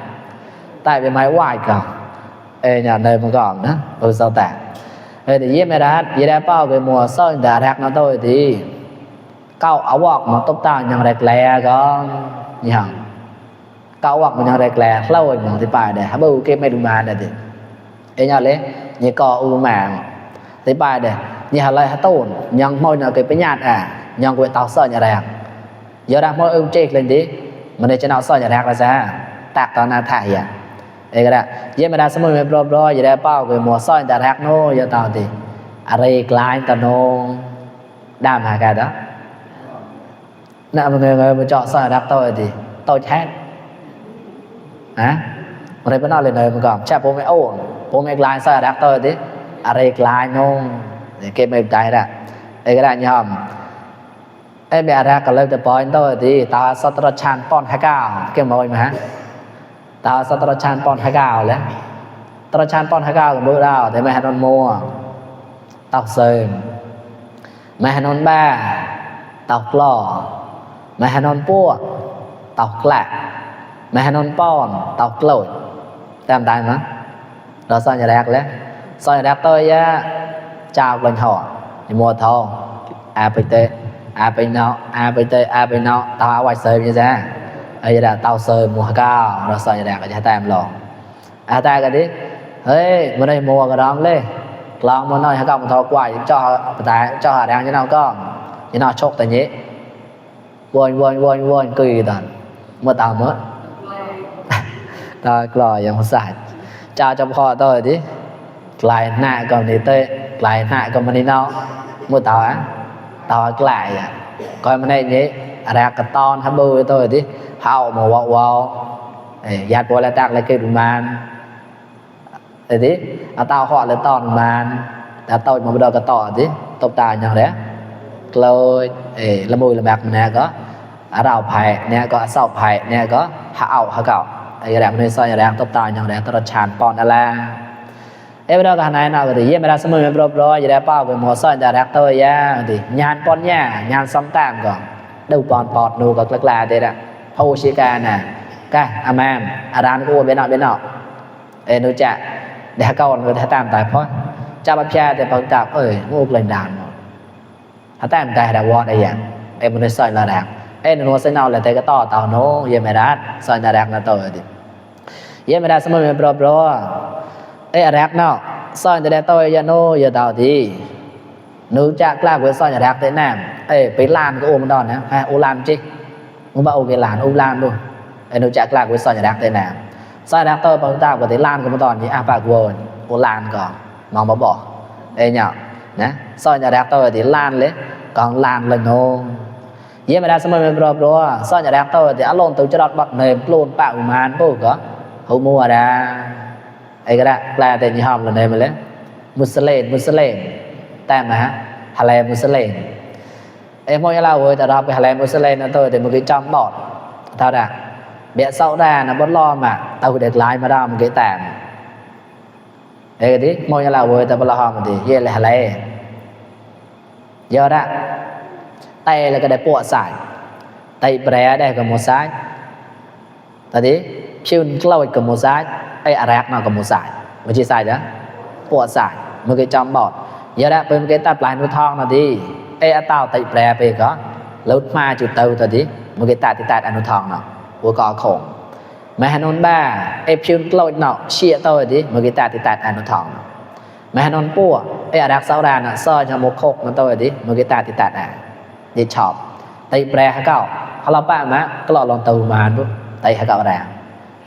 ไต่ไปไม้ไหวกันnhà nơi mà còn đó sao tạ thì với mẹ đã vậy đã bao cái mùa sơn đã rạc nó tôi thì câu áo quạt mà tốt ta nhận rạc lẹ có nhỉ câu quạt mà nhận rạc lẹ lâu rồi thì bài để hả bưu cái mấy đứa mà này thì nhà lấy như co u mà thì bài để như hà lại hả tồn nhận môi nào cái nhạt nhận quậy tàu sơn nhà rạc giờ đang môi ưu chết lên đi mà để cho nó sơn nhà rạc là sao tạc tao na thảiก็ได้เยี่ยมได้สมุนไพรบรอยอย่าได้เป้าคือหมวซ้อยแต่แรกโน่อย่าต่อตีอะไรกลายตโนดามหากันđóน่ะมันngườiเจาะซ้อยรักตัวตีตัวแท้ฮะอะไรเป็นอะไรเลยมันก่อนแช่ผมไม่โอ้ผมไม่กลายซ้อยรักตัวตีอะไรกลายโน่เก็บไม่ได้ละก็ได้ยอมแบบแรกก็เลยจะปล่อยตัวตีตาสัตว์ชันป้อนให้ก้าวเก็บมาไว้ไหมฮะตาสัตว์ชันปอนให้ก้าวแล้วตระชันปอนให้ก้าวกับมือเราแต่ไม่ให้นอนมัวตอกเสริมไม่ให้นอนบ้าตอกหล่อไม่ให้นอนปั้วตอกแหลกไม่ให้นอนป้อนตอกโกรธตามได้มั้ยเราสอนอย่าแรกแล้วสอนอย่าแรกตัวย่าเจ้าเป็นหอมัวทองไปเตะไปเนาะไปเตะไปเนาะตาไว้เสริมยังไงgiờ là tao sơi mùa cao rồi sơi đẹp cái tem lò ta cái đi hey bữa nay mùa cái đó lên lòng muốn nói hay không thò quay cho họ đang như nào con như nào chốt tại nhé quên cười tận mưa tao mất ta lòยังsải cho trong kho tôi đi lại nại còn đi tê lại nại còn mình đi nào mưa tao á tao lại coi bên đây nhé ra cái ton hấp bươi tôi đi hao mà wow giặt bộ là tạc lại kêu màn thế tí tao họ là tòn màn đã tôi mà bắt đầu cái tỏ tí tộc tài nhau đấy rồi là mùi là bạc nè có đào phải nè có sọc phải nè có hao hao cậu cái đẹp này soi đẹp tộc tài nhau đấy tao tràn pon là em đó cái này nào thì em đã xem mình rồi vậy đã bao cái mùa soi đẹp tôi ya thì nhàn pon nha nhàn xong tạm còn đâu pon pọt nụ có là thế đóโอชิกาน่ะกะอามามอารานกูเบนอนุจะเดี๋ยวก่อนก็ถ้าตามตายเพราะเจ้าบัพยาแต่ปังจับงูกเลยด่านถ้าตามตายดาวได้อย่างมันได้สอยระดับหนูใส่เนาแหละแต่ก็ต่อเต่าโนเยี่ยมไม่ได้สอยระดับนะตัวดิเยี่ยมไม่ได้สมุนเป็นปลอระดับเนาะสอยระดับตัวยาโนยาเต่าดีหนูจะกล้าไปสอยระดับแต่น้ำไปลานก็โอมันดอนนะโอลานจิมึงบอกโอเคลานอุ้มลานด้วยหนูจะกล้าไปสอยระดับแต่น้ำสอยระดับตัวปังจับก็แต่ลานก็มันดอนนี่ปากวนโอลานก่อนมองมาบอกเนี่ยนะสอยระดับตัวแต่ลานเลยก่อนลานเลยโนเยี่ยมไม่ได้สมัยเป็นรอบๆสอยระดับตัวแต่อารมณ์ตัวจะรอดบัดเนมปลูนปากอุมานปุ๊บก็หูมัวได้ก็ได้แปลแต่ยี่ห้อเลยมาเลยมุสลิมแต่มาฮะฮาเลมุสลิมมวยเราแต่เราไปฮาเลมุสลิมนั่นตัวแต่มันก็จำบอดเท่านั้นเบียดเศร้าได้นะบดล้อมาตัวเด็กลายมาได้มันก็แต่cái đấy môi là vừa ta bảo họ thì ye là lệ giờ đó tay là cái để bọ sải tay bè đây còn một sải ta đấy chiêu lâu còn một sải tay rạc nào còn một sải mà chỉ sải đó bọ sải một cái trong bọt giờ đó bên cái tập lại nuôi thong là đi tao tay bè về có lút ma chụp tàu ta đấy một cái tay ăn nuôi thong nào của cò khổng mà hà nôn ba chiêu lâu nọ chia tôi đi một cái tay ăn nuôi thong mà hà nôn pua rạc sáu đàn nọ soi cho một khúc nó tôi đi một cái tay đi chọc tay bè hả cậu họ làm bạn mà cái lọ lon tàu mà luôn tay hả cậu ra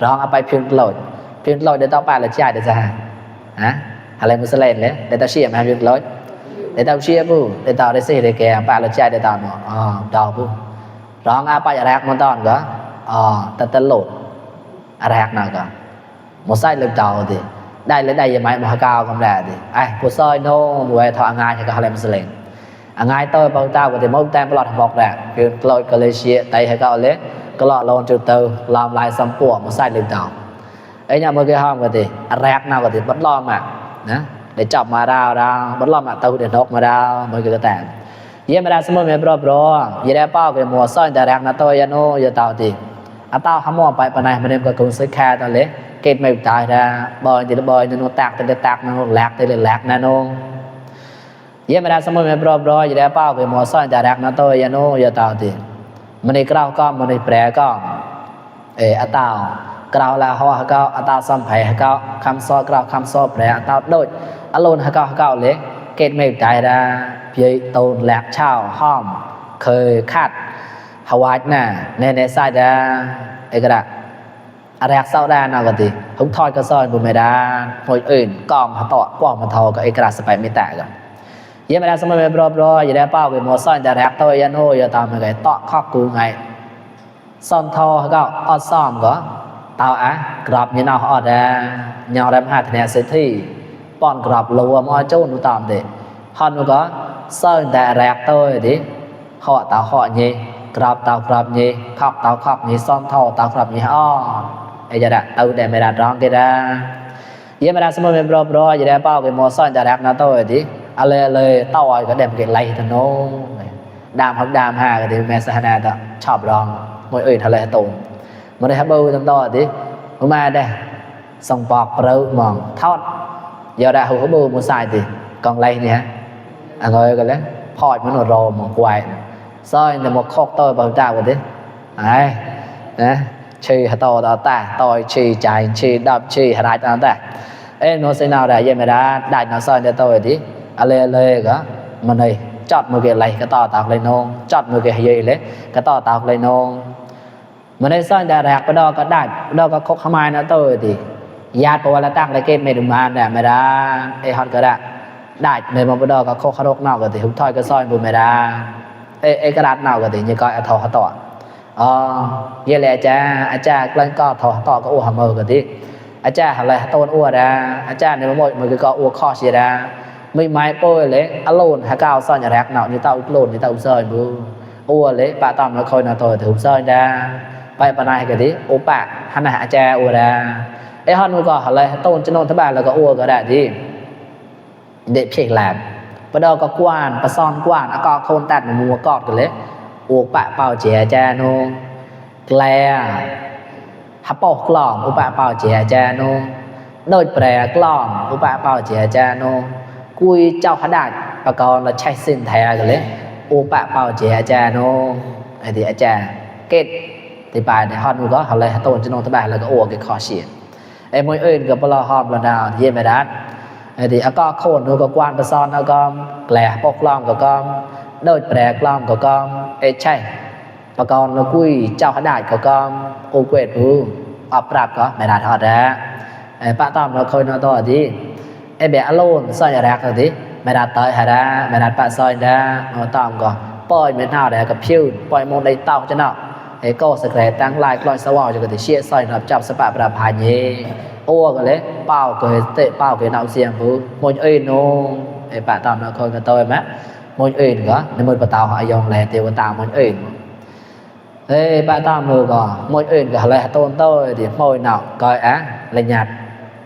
rồiไปพิมพ์โหลดเดี๋ยวต่อไปเราจ่ายเดี๋ยวจะฮะอะไรมุสลิมเลยเดี๋ยวจะเชี่ยมาพิมพ์โหลด để tao chia bu để tao để xí để kẻ bà là chạy để tao nó đào bu rong apa ya rạc mon ton có ta lột rạc nào cả một sai lực đầu thì đây lấy đây mày mà cao không đẻ thì ai của soi nô người thọ ngay thì có làm sự lệnh ngay tôi bao tao có thể mong tem lọt bọc đẻคือลอยก็เลยเชียtayให้เขาเลยก็ลอดลงจุดเตอlàm lại xong của một sai lực đầu ấy nhà mới cái hôm có thể rạc nào có thể bắt lo mà nè để chọc mà đào bắt lo mà tao để nốc mà đào mới cái tảngเยี่ยมได้สมมุติแม่บรออย่าได้เป้าไปมัวซ่อนแต่แรกนะตัวยาโนอย่าเต่าติเต่าหาหม้อไปปานใดมันเริ่มก็คงซื้อแค่ตอนเล็กเกตไม่ตายดาบ่อยจะบ่อยโนตากแต่ตากโนแหลกแต่แหลกนะโนเยี่ยมได้สมมุติแม่บรออย่าได้เป้าไปมัวซ่อนแต่แรกนะตัวยาโนอย่าเต่าติมันนี่กล้าวก็มันนี่แปรก็เต่ากล้าวละฮอฮะก็เต่าซ้ำไผฮะก็คำซ้อกล้าวคำซ้อแปรเต่าโดดอโลนฮะก็เล็กเกตไม่ตายดาพี่ตูนแหลกเช่าห้อมเคยคาดฮาวายน่ะในไซด์ดาไอ้กระดาอะไรเศร้าด้านเอาก็ดีทุกทอดก็ซอยบุญไม่ได้คนอื่นกองต่อกว้างมันทอกับไอ้กระดาสไปไม่แตกกันเยี่ยมได้สมัยเป็นรอบอย่าได้เป้าเป็นมอซอยแต่แรกตัวยาโนอย่าตามไปต่อข้อกูไงซ่อนทอก็อดซ้อมก็เตาอ่ะกรอบยี่นออดได้ยาวได้มาถึงเซที่ป้อนกรอบรัวมอโจ้หนูตามเด็กฮอนก็sơn đại rạc tôi đi họ tao họ nhỉ tao grab nhỉ khóc nhỉ son thò tao grab nhỉ ai giờ đã tao để mày đặt rong kia ra vậy mày đặt xong rồi bro vậy để bao cái món sơn đại rạc nó tôi đi ale tao ai có đem cái lay thằng nó đam hoặc đam hà cái mẹ sa na đó chọc rong mỗi ơi thằng lệ tụng mà đây hấp bơ thằng to đi mà đây xong bọc bro mòn thót giờ đã hụt bơ một sai thì còn lay nhỉ người cái đấy hỏi mới nổi rồ một quài soi là một khóc tôi bảo trao cái đấy đấy chi hạt to đó ta tôi chi chạy chi đập chi hạt đại ta em nó sẽ nào để vậy mà đã đại nó soi cho tôi đi ale cả mà này chọt một cái lấy cái to tạc lên nông chọt một cái gì lấy cái to tạc lên nông mà này soi để rạc cái đó có đại đó có khóc mai nó tôi thìญาติตัวละตั้งเลยเกมไม่ดูมาเนี่ยไม่ได้ไอ้ฮอนก็ได้ได้ในมอดอก็โคคารกนอกก็ติทุกถ้อยก็ซอยบุไม่ได้ไอ้กระดาษนอกก็ตินี่ก็ทอต่อเยแลจ้าอาจารย์กลั่นก็ทอต่อก็อ้วหมือก็ติอาจารย์อะไรต้นอ้วดาอาจารย์ในหมดมือก็อ้วข้อเสียดาไม่ไม้โป้เลยอโลนหาก้าวซอยอย่าแรกเนาะนี่เต้าโลนนี่เต้าซอยบูอ้วเลยปะตอมแล้วคอยน่ะตัวถึงซอยดาไปปานายก็ติโอปะหันหาอาจารย์อ้วดาไอ้ฮอนมันก็อะไรต้นจะนอนทบานแล้วก็อ้วก็ได้ดิเด็กเพียงแหลมประดอกก็กวานประซอนกวานอากาศโคนตัดมัวกอดกันเลยอวกปะเป่าเจียจาโนแกลฮับปอกกล่อมอุปะเป่าเจียจาโนโดยแปรกล่อมอุปะเป่าเจียจาโนกุยเจ้าขนาดประกอบเราใช้สิ้นแทกันเลยอุปะเป่าเจียจาโนไอ้ที่อาจารย์เกตที่ปลายในฮอนมันก็เขาเลยต้นจะนอนทบานแล้วก็อวกcáiคอเสียไอ้มวยอื่นกับปลาหอมละดาวเยี่ยมไปด้านthì có khôn nó có quan person nó có lẻ bọc lom của con đôi bè lom của con ê chay và con nó quy trao hạt đại của con ô quệt u ập rạp có mẹ đạt họ ra bạn tóm nó khôi nó to đi ê bé alone soi nhà rạc rồi đi mẹ đạt tới hà ra mẹ đạt bạn soi ra nó tóm có bòi miền nào để gặp phiêu bòi môn đầy tàu cho nào ê cô sẽ kể tăng like loi sao vào cho cái chia soi nó chọc sẽ bạp rạp hà nhé ô cái đấy bao cái tệ bao cái nào xiềng bự môi ơi nó để bạn tao nó coi cái tôi má môi ơi nữa nên môi bạn tao họ dòng lẻ tiêu tao môi ơi ê bạn tao mưa có môi ơi cả lẻ tôn tôi thì môi nào coi á là nhạt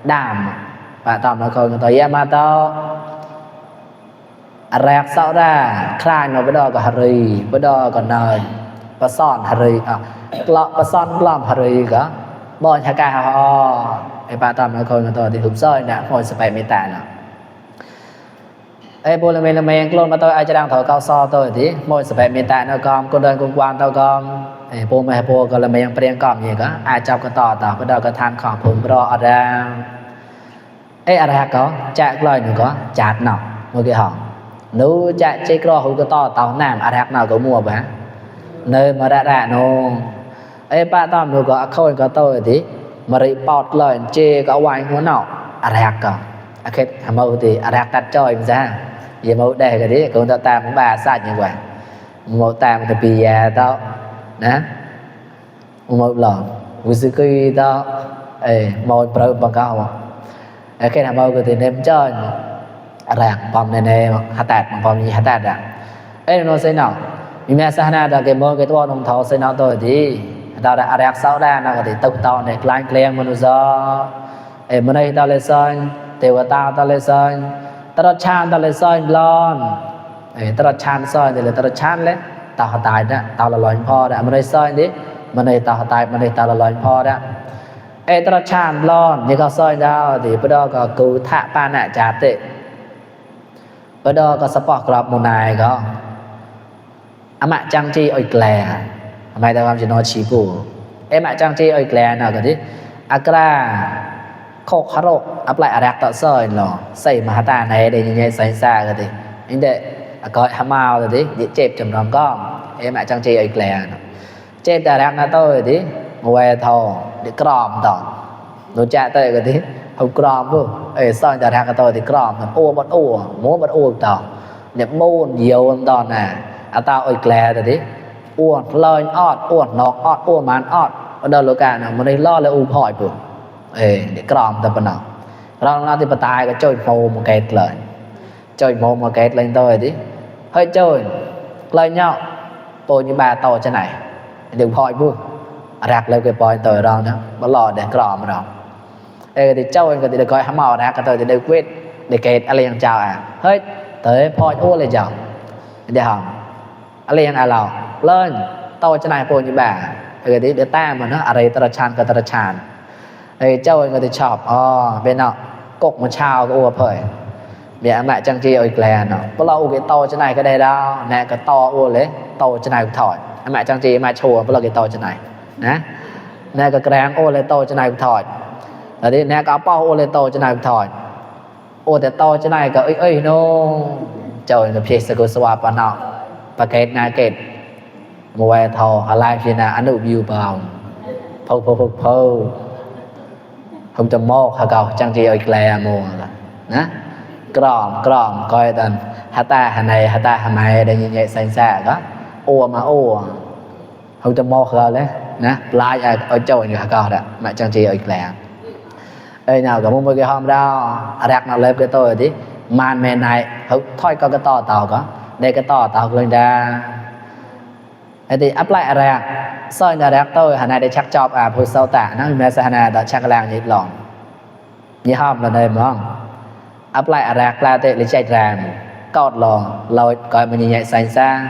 đàm bạn tao nó coi cái tôi em mà tao rạc sau ra khai nó bây giờ có hari bây giờ còn nơi và son hari lọ và son làm hari cảบอลชะกาฮอไอ้ปาตอมแล้วคนกันตัวที่หุบซ้อยนะคนสไปไม่ตายนะไอ้โบราณเมนเมงกลนมาตัวไอ้จะดังถอยเก้าซอตัวที่มวยสไปไม่ตายนะกอมคนเดินกวางตัวกอมไอ้โบมาไอ้โบก็ละเมงเปลี่ยนกอมอย่างก็อาจับกันต่อก็เดินกันทานของผมรออะไรไอ้อะไรก็จะกลอยหนึ่งก็จัดหน่อเมื่อกี้หอนู้จะเช็ครอหุ่นก็ต่อเต่าหนามอะไรหน่อก็มัวไปเนยมาได้โน่ไอ้ป้าตอมดูก็เข้าก็โตที่มาริปอดเลยเจก็วายหัวหนอกอะไรก็โอเคทำเอาที่อะไรตัดจอยมันซะ อย่าmau đây cái đấy con ta cũng bà sát như vậy mau tam cái bì tao nè mau lò vui sự cười tao mau bờ bằng cao cái nào mau cái thì nem chơi rạc bom này hạt tạt bom gì hạt tạt nó sẽ nào vì mẹ sa na đã cái mơ cái toa nông thổ sẽ nào tôi thì tao đã rạc sáu đa nó có thể tục tao này klein klein mà nó do mà đây tao lên sơn tiêu tao lên sơn tao chan tao lên sơn lon tao chan sơn thì là tao chan đấy tao hạt tài đó tao là loài pho đó mà đây sơn đi mà đây tao hạt tài mà đây tao là loài pho đó tao chan lon như có sơn đâu thì bây giờ có cứu thạ pa nạ trả tệ bây giờ có support club một này có mạ trang trí oi klè mai tao làm chỉ nói chỉ phụ mạ trang trí oi klè nào cái đi akra khóc harok áp lại rạc tạo soi lò xây mà ta này để như xảy ra cái gì anh đệ coi hamao rồi đi dễ chẹp chầm lòng con mạ trang trí oi klè chẹp ta rạc na tôi đi ngoài thò để crom tỏ nó chạy tới cái đi không crom vô soi ta rạc tôi thì crom ô bật ô múa bật ô tỏ nhập môn nhiều tỏ nè tao oi klè rồi đi uổng lời ọt uổng nọc ọt uổng màn ọt ở đâu lối cả nào mà đây lo là hỏi bự để crom tập nào rồi nó thì bắt tay cái chơi mồ một cái lời chơi mồ một cái lên tôi đi hơi chơi lời nhau tôi như bà to trên này đừng hỏi bự rạc lên cái point tôi rồi đó bắt lò để crom rồi thì chơi cái thì coi hám màu rạc cái tôi thì đều quyết để kẹtอะไรอย่าง chào hơi tới point ô lên chào để hỏngอะไรอย่างเราเล่นโตจะนายโปรอยู่แบบเดี๋ยวแต้มมันนะอะไรตระชานกับตระชานเจ้าก็จะชอบเป็นเนาะกกมาชาวก็อ้วเผยเดี๋ยวแม่จังจีเอาอีกแล้วเนาะพวกเราโตจะนายก็ได้ดาวแน่ก็โตอ้วเลยโตจะนายถอดแม่จังจีมาโชว์พวกเราโตจะนายนะแน่ก็แกรงอ้วเลยโตจะนายถอดแล้วนี่แน่ก็เป้าอ้วเลยโตจะนายถอดอ้วแต่โตจะนายก็เอ้ยโน่เจ้าจะเพียรสกุลสวาปนเนาะประเกตนาเกตมวยทออะไรพี่นาอนุบิวเบาพอkhông cho mô hà cầu trang trí oi klè mùaนะกรอมก้อยตันฮาตาฮาnàyฮาตาฮาmaiได้ยินใหญ่สังสารก็อ้วมาอ้ว không cho mô hàเลยนะปลายเอาเจ้าอยู่hà cầu đó mà trang trí oi klè nào có một cái hôm đó rạc nào lên cái tôi thì màn mền này thôi có cái to tàu có đây cái to tàu lên ra thì áp lại rạc soi nhà rạc tôi hà này để chắc chọc phụ sâu tả nó mẹ sẽ hà này đã chắc làng nhịp lòng như hôm là đây mà không áp lại rạc là tệ lấy chạy ràng cọt lò lôi coi mà nhìn nhạy xanh xa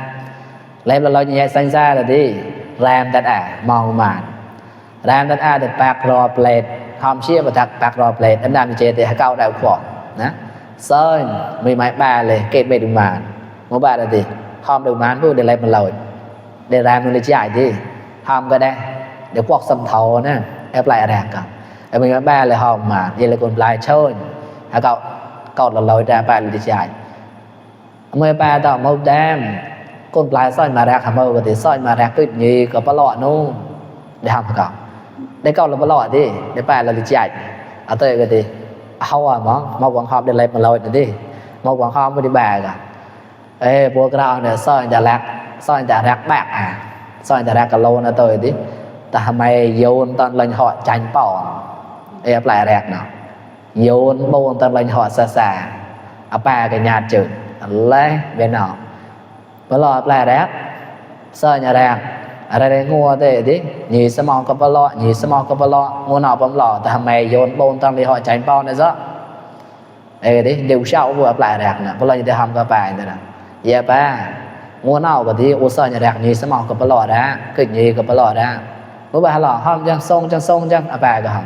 lấy là lôi nhìn nhạy xanh xa là đi ram đặt mong màn ram đặt để bạc rò plate hôm chia và thật bạc rò plate em làm như thế thì cao đạo khỏng soi mấy máy baเลยเกตไปดูมานmột bà là gì hômดูมานพูดđể lấy mà lôi để làm mình chạy đi hôm cái đây để quạt sầm thầu nè ép lại rạc cả mình ba là hòm mà vậy là còn lại chơi cậu là lôi ra ba là đi chạy mới ba tao mau đem con lại soi mà rạc hàm mơ thì soi mà rạc cái gì có bao lọ nô để hòm cậu để cậu là bao lọ đi để ba là đi chạy ở tới cái gì hao mau quảng hòm để lấy mà lôi đi mau quảng hòm mới đi bà cả bố cái này soi đã lạc soi đã rạc bạc soi đã rạc cả lô nó tới đi ta mày dồn toàn lên họ tranh bỏ ép lại rạc nào dồn bồn toàn lên họ xa ba cái nhà chữ lấy bên nào bây giờ ép lại rạc soi nhà rạc ở đây ngua thế đi nhì sẽ mong có bao lọ nhì sẽ mong có bao lọ ngua nào bấm lọ ta mày dồn bồn toàn lên họ tranh bỏ này đó đi đều sau vừa ép lại rạc nè bây giờ như thế hầm có bài nữa nè dạ ba mua nào cái thì ô sơ nhà đẹp như sẽ mong có bao lọ ra cái gì có bao lọ ra bữa bà lọ hôm chẳng sông chẳng bà cái hầm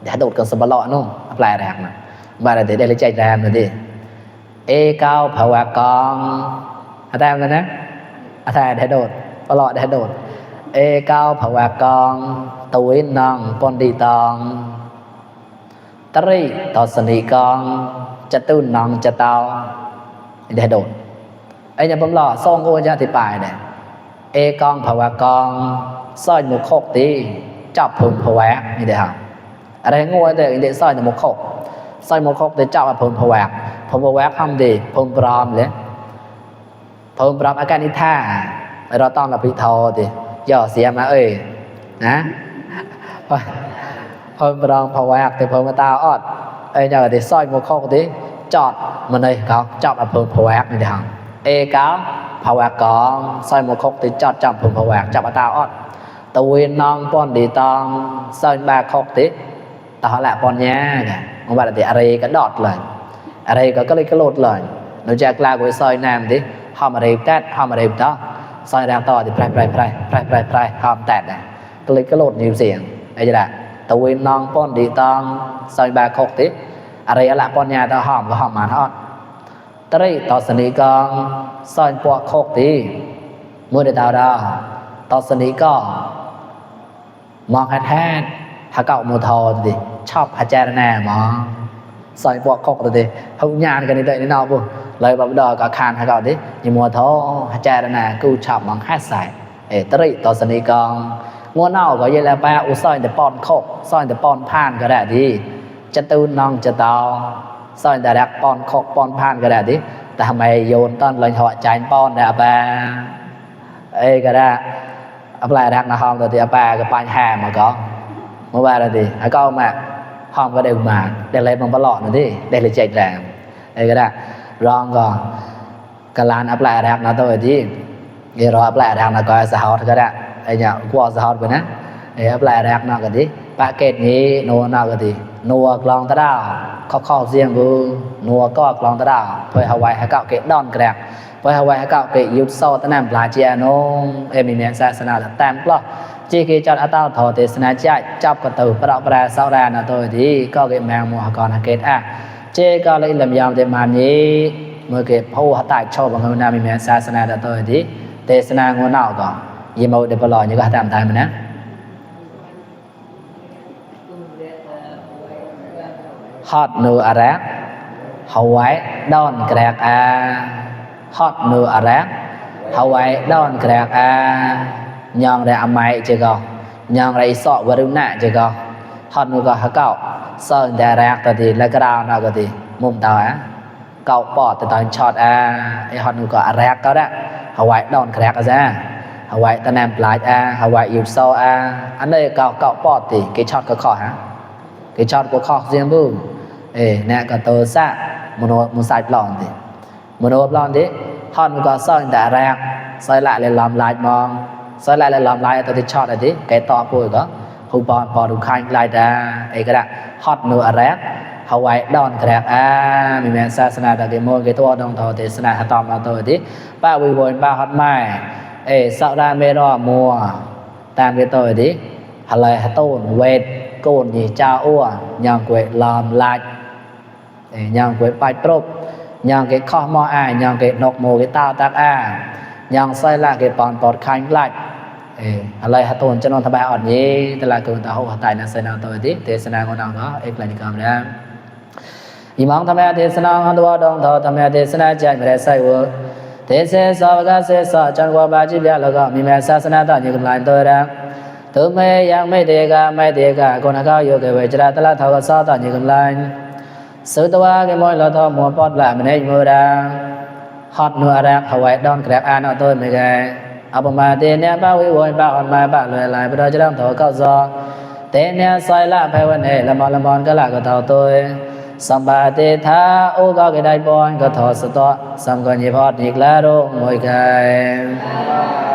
để đột cần sập bao lọ luôn lại đẹp nè bà là để đây lấy chạy làm rồi đi cao phao à con ta rồi nè ta để đột bao lọ để đột cao phao à con tuổi non con đi tòng tari tao sani con chặt tu non chặt tao để đột nhà bấm lọ xong ô ra thì bài này con phao à con soi một khóc tí chọc hùng phao á như thế hả ở đây ngồi để soi một khóc ใส่หมวกคกแต่จับพงพแวกพงพแวกทำดีพงปลอมเลยพงปลอมอาการนิท่าเราต้องรับผิดทอดิย่อเสียมานะพงปลอมพแวกแต่พงมาตาออดอย่างที่ใส่หมวกคกดิจอดมันเลยเขาจับพงพแวกนี่ทางก้าวพแวกกองใส่หมวกคกติจอดจับพงพแวกจับตาออดตะวินน้องป้อนดีตองใส่บาคกติตาละป้อนแย่เนี่ยมันว่าแต่อะไรก็ดอดเลยอะไรก็เลยกระโดดเลยเราจะกล้าไปซอยน้ำดิห้ามอะไรแตะห้ามอะไรต่อซอยแรงต่อดิไพรห้ามแตะเนี่ยก็เลยกระโดดนิ้วเสียงไอ้จ้ะตะวินน้องป้อนดีตองใส่บาคกติอะไรละป้อนแย่ต่อห้ามก็ห้ามมาทอดตรีต่อสนิกองซอยปวกคกติมือเดือดดาวต่อสนิก็มองแท้ๆถ้าเก่าโมทอดิชอบอาจารย์แน่มองใส่ปวกคกดิเขาญาณกันนี่ได้นี่นอกปุ๊เลยแบบดอก็คานถ้าเก่าดิยิ่งมัวทออาจารย์แน่กูชอบมองแค่ใส่ตรีต่อสนิกองมัวเน่าก็ยังแล้วไปอุซอยแต่ปอนคกซอยแต่ปอนผ่านก็ได้ดิจะตูนน้องจะตอซอยแต่รักปอนคกปอนผ่านก็ได้ดิแต่ทำไมโยนต้นเลยหัวใจปอนได้ไปก็ได้อะไรรักนะฮอมตัวที่อาปาก็ไปแห่มาก็เมื่อวานเลยก็มาฮอมก็เดินมาได้เลยมันตลอดนะที่ได้เลยใจแรงก็ได้ร้องก็กลานอัปลายรักนะตัวที่เดี๋ยวรออัปลายรักนะก็สาวก็ได้เนี่ยกลัวสาวไปนะอัปลายรักนะก็ที่ปากเกตนี้นัวนะก็ที่นัวกลองตะดาวข้อเสียงกูนัวก็กลองตะดาวเพื่อเอาไว้ให้เก่าเกตดอนกระแดกเพราะว่าเก่าเกยยุดโซ่ตั้งแต่ปลาเจียนงมีเมียศาสนาแต้มก็จีกีจัดอัตตาถอดเทศนาใจจับกระตูประดับประสาวแรงนะตัวดีก็เกยแมงมัวก่อนเกตเจก็เลยลำยาวเดมานี้เมื่อเกยผู้หัตถ์โชว์บางคนนามีเมียศาสนาตัวดีเทศนางวนเอาก่อนยิ่งเอาเดบลอยนี่ก็ตามตายมันนะฮอตนูอะไรเขาไว้ดอนแกรกฮอตนูอะไรเขาไว้ดอนแกรกยองได้อามายเจก็ยองได้สอบวรุณะเจก็ฮอตนูก็เขาเก่าเสิร์นได้แรกตัวดีแล้วก็ดาวน่าก็ดีมุมตาเก่าปอดแต่ตอนช็อตไอฮอตนูก็แรกก็ได้เขาไว้ดอนแกรกซะเขาไว้ตะแนมปลายเขาไว้อยู่โซอันนี้เก่าปอดตีกี่ช็อตก็ข้อกี่ช็อตก็ข้อเสียงบูเนี่ยก็ตัวซะมโนมุสัยปลอนดิมโนปลอนดิฮอนก็ซ่อนแต่แรกซอยละเลยลำลายมองซอยละเลยลำลายตัวที่ชอตอะไรดิแกต่อพูดก็ผู้ปอนปอดูคันลายดาก็ได้ฮอตนูแรกเขาไว้ดอนแกรกมีแมนศาสนาตะเกียมโมเกตัวดองทอเทศนาตอมเอาตัวดิป้าวิบลป้าฮอตไม้สาวดานเมรอมัวตามเกตัวดิอะไรฮัตโต้นเวทโกนยี่เจ้าอ้วนยังเกวลำลายยังเกวไปปรบยังเกข้อมอยังเกนกโมเกตาตักยังใส่ละเกปอนปอดคันไล่อะไรฮัตโต้นจะนอนทบายอ่อนยี่แต่ละคนตาหัวตายนักเสนาตัวดิเทศนาของนางก็กลายกรรมแล้วอิมังทำไมเทศนาของตัวดองทอทำไมเทศนาใจไม่ได้ใส่วัวเทศสาวกเสสจันกว่าบาจิบยาแล้วก็มีแม่ศาสนาต่างอยู่กับหลายตัวแล้วตัวไม่ยังไม่เด็กคนเขาอยู่กับวิจารณ์ตลาดเขาก็สอนต่างอยู่กับหลายสุดตัวก็มวยเราทอมัวปอดละมันให้มือดาฮอตนัวรักเขาไว้ดอนแกรกเอาตัวไม่ไงเอาประมาณเตียนเนี่ยป้าวิวป้าอ่อนมาป้าเลยลายไปเราจะต้องถอเข้าซอเตียนเนี่ยใส่ละไปวันนี้ละมอนก็ละก็ถอตัวสัมบาติธาโอก็ได้บอลก็ถอสตอสัมกันยี่พอดอีกแล้วมวยไก่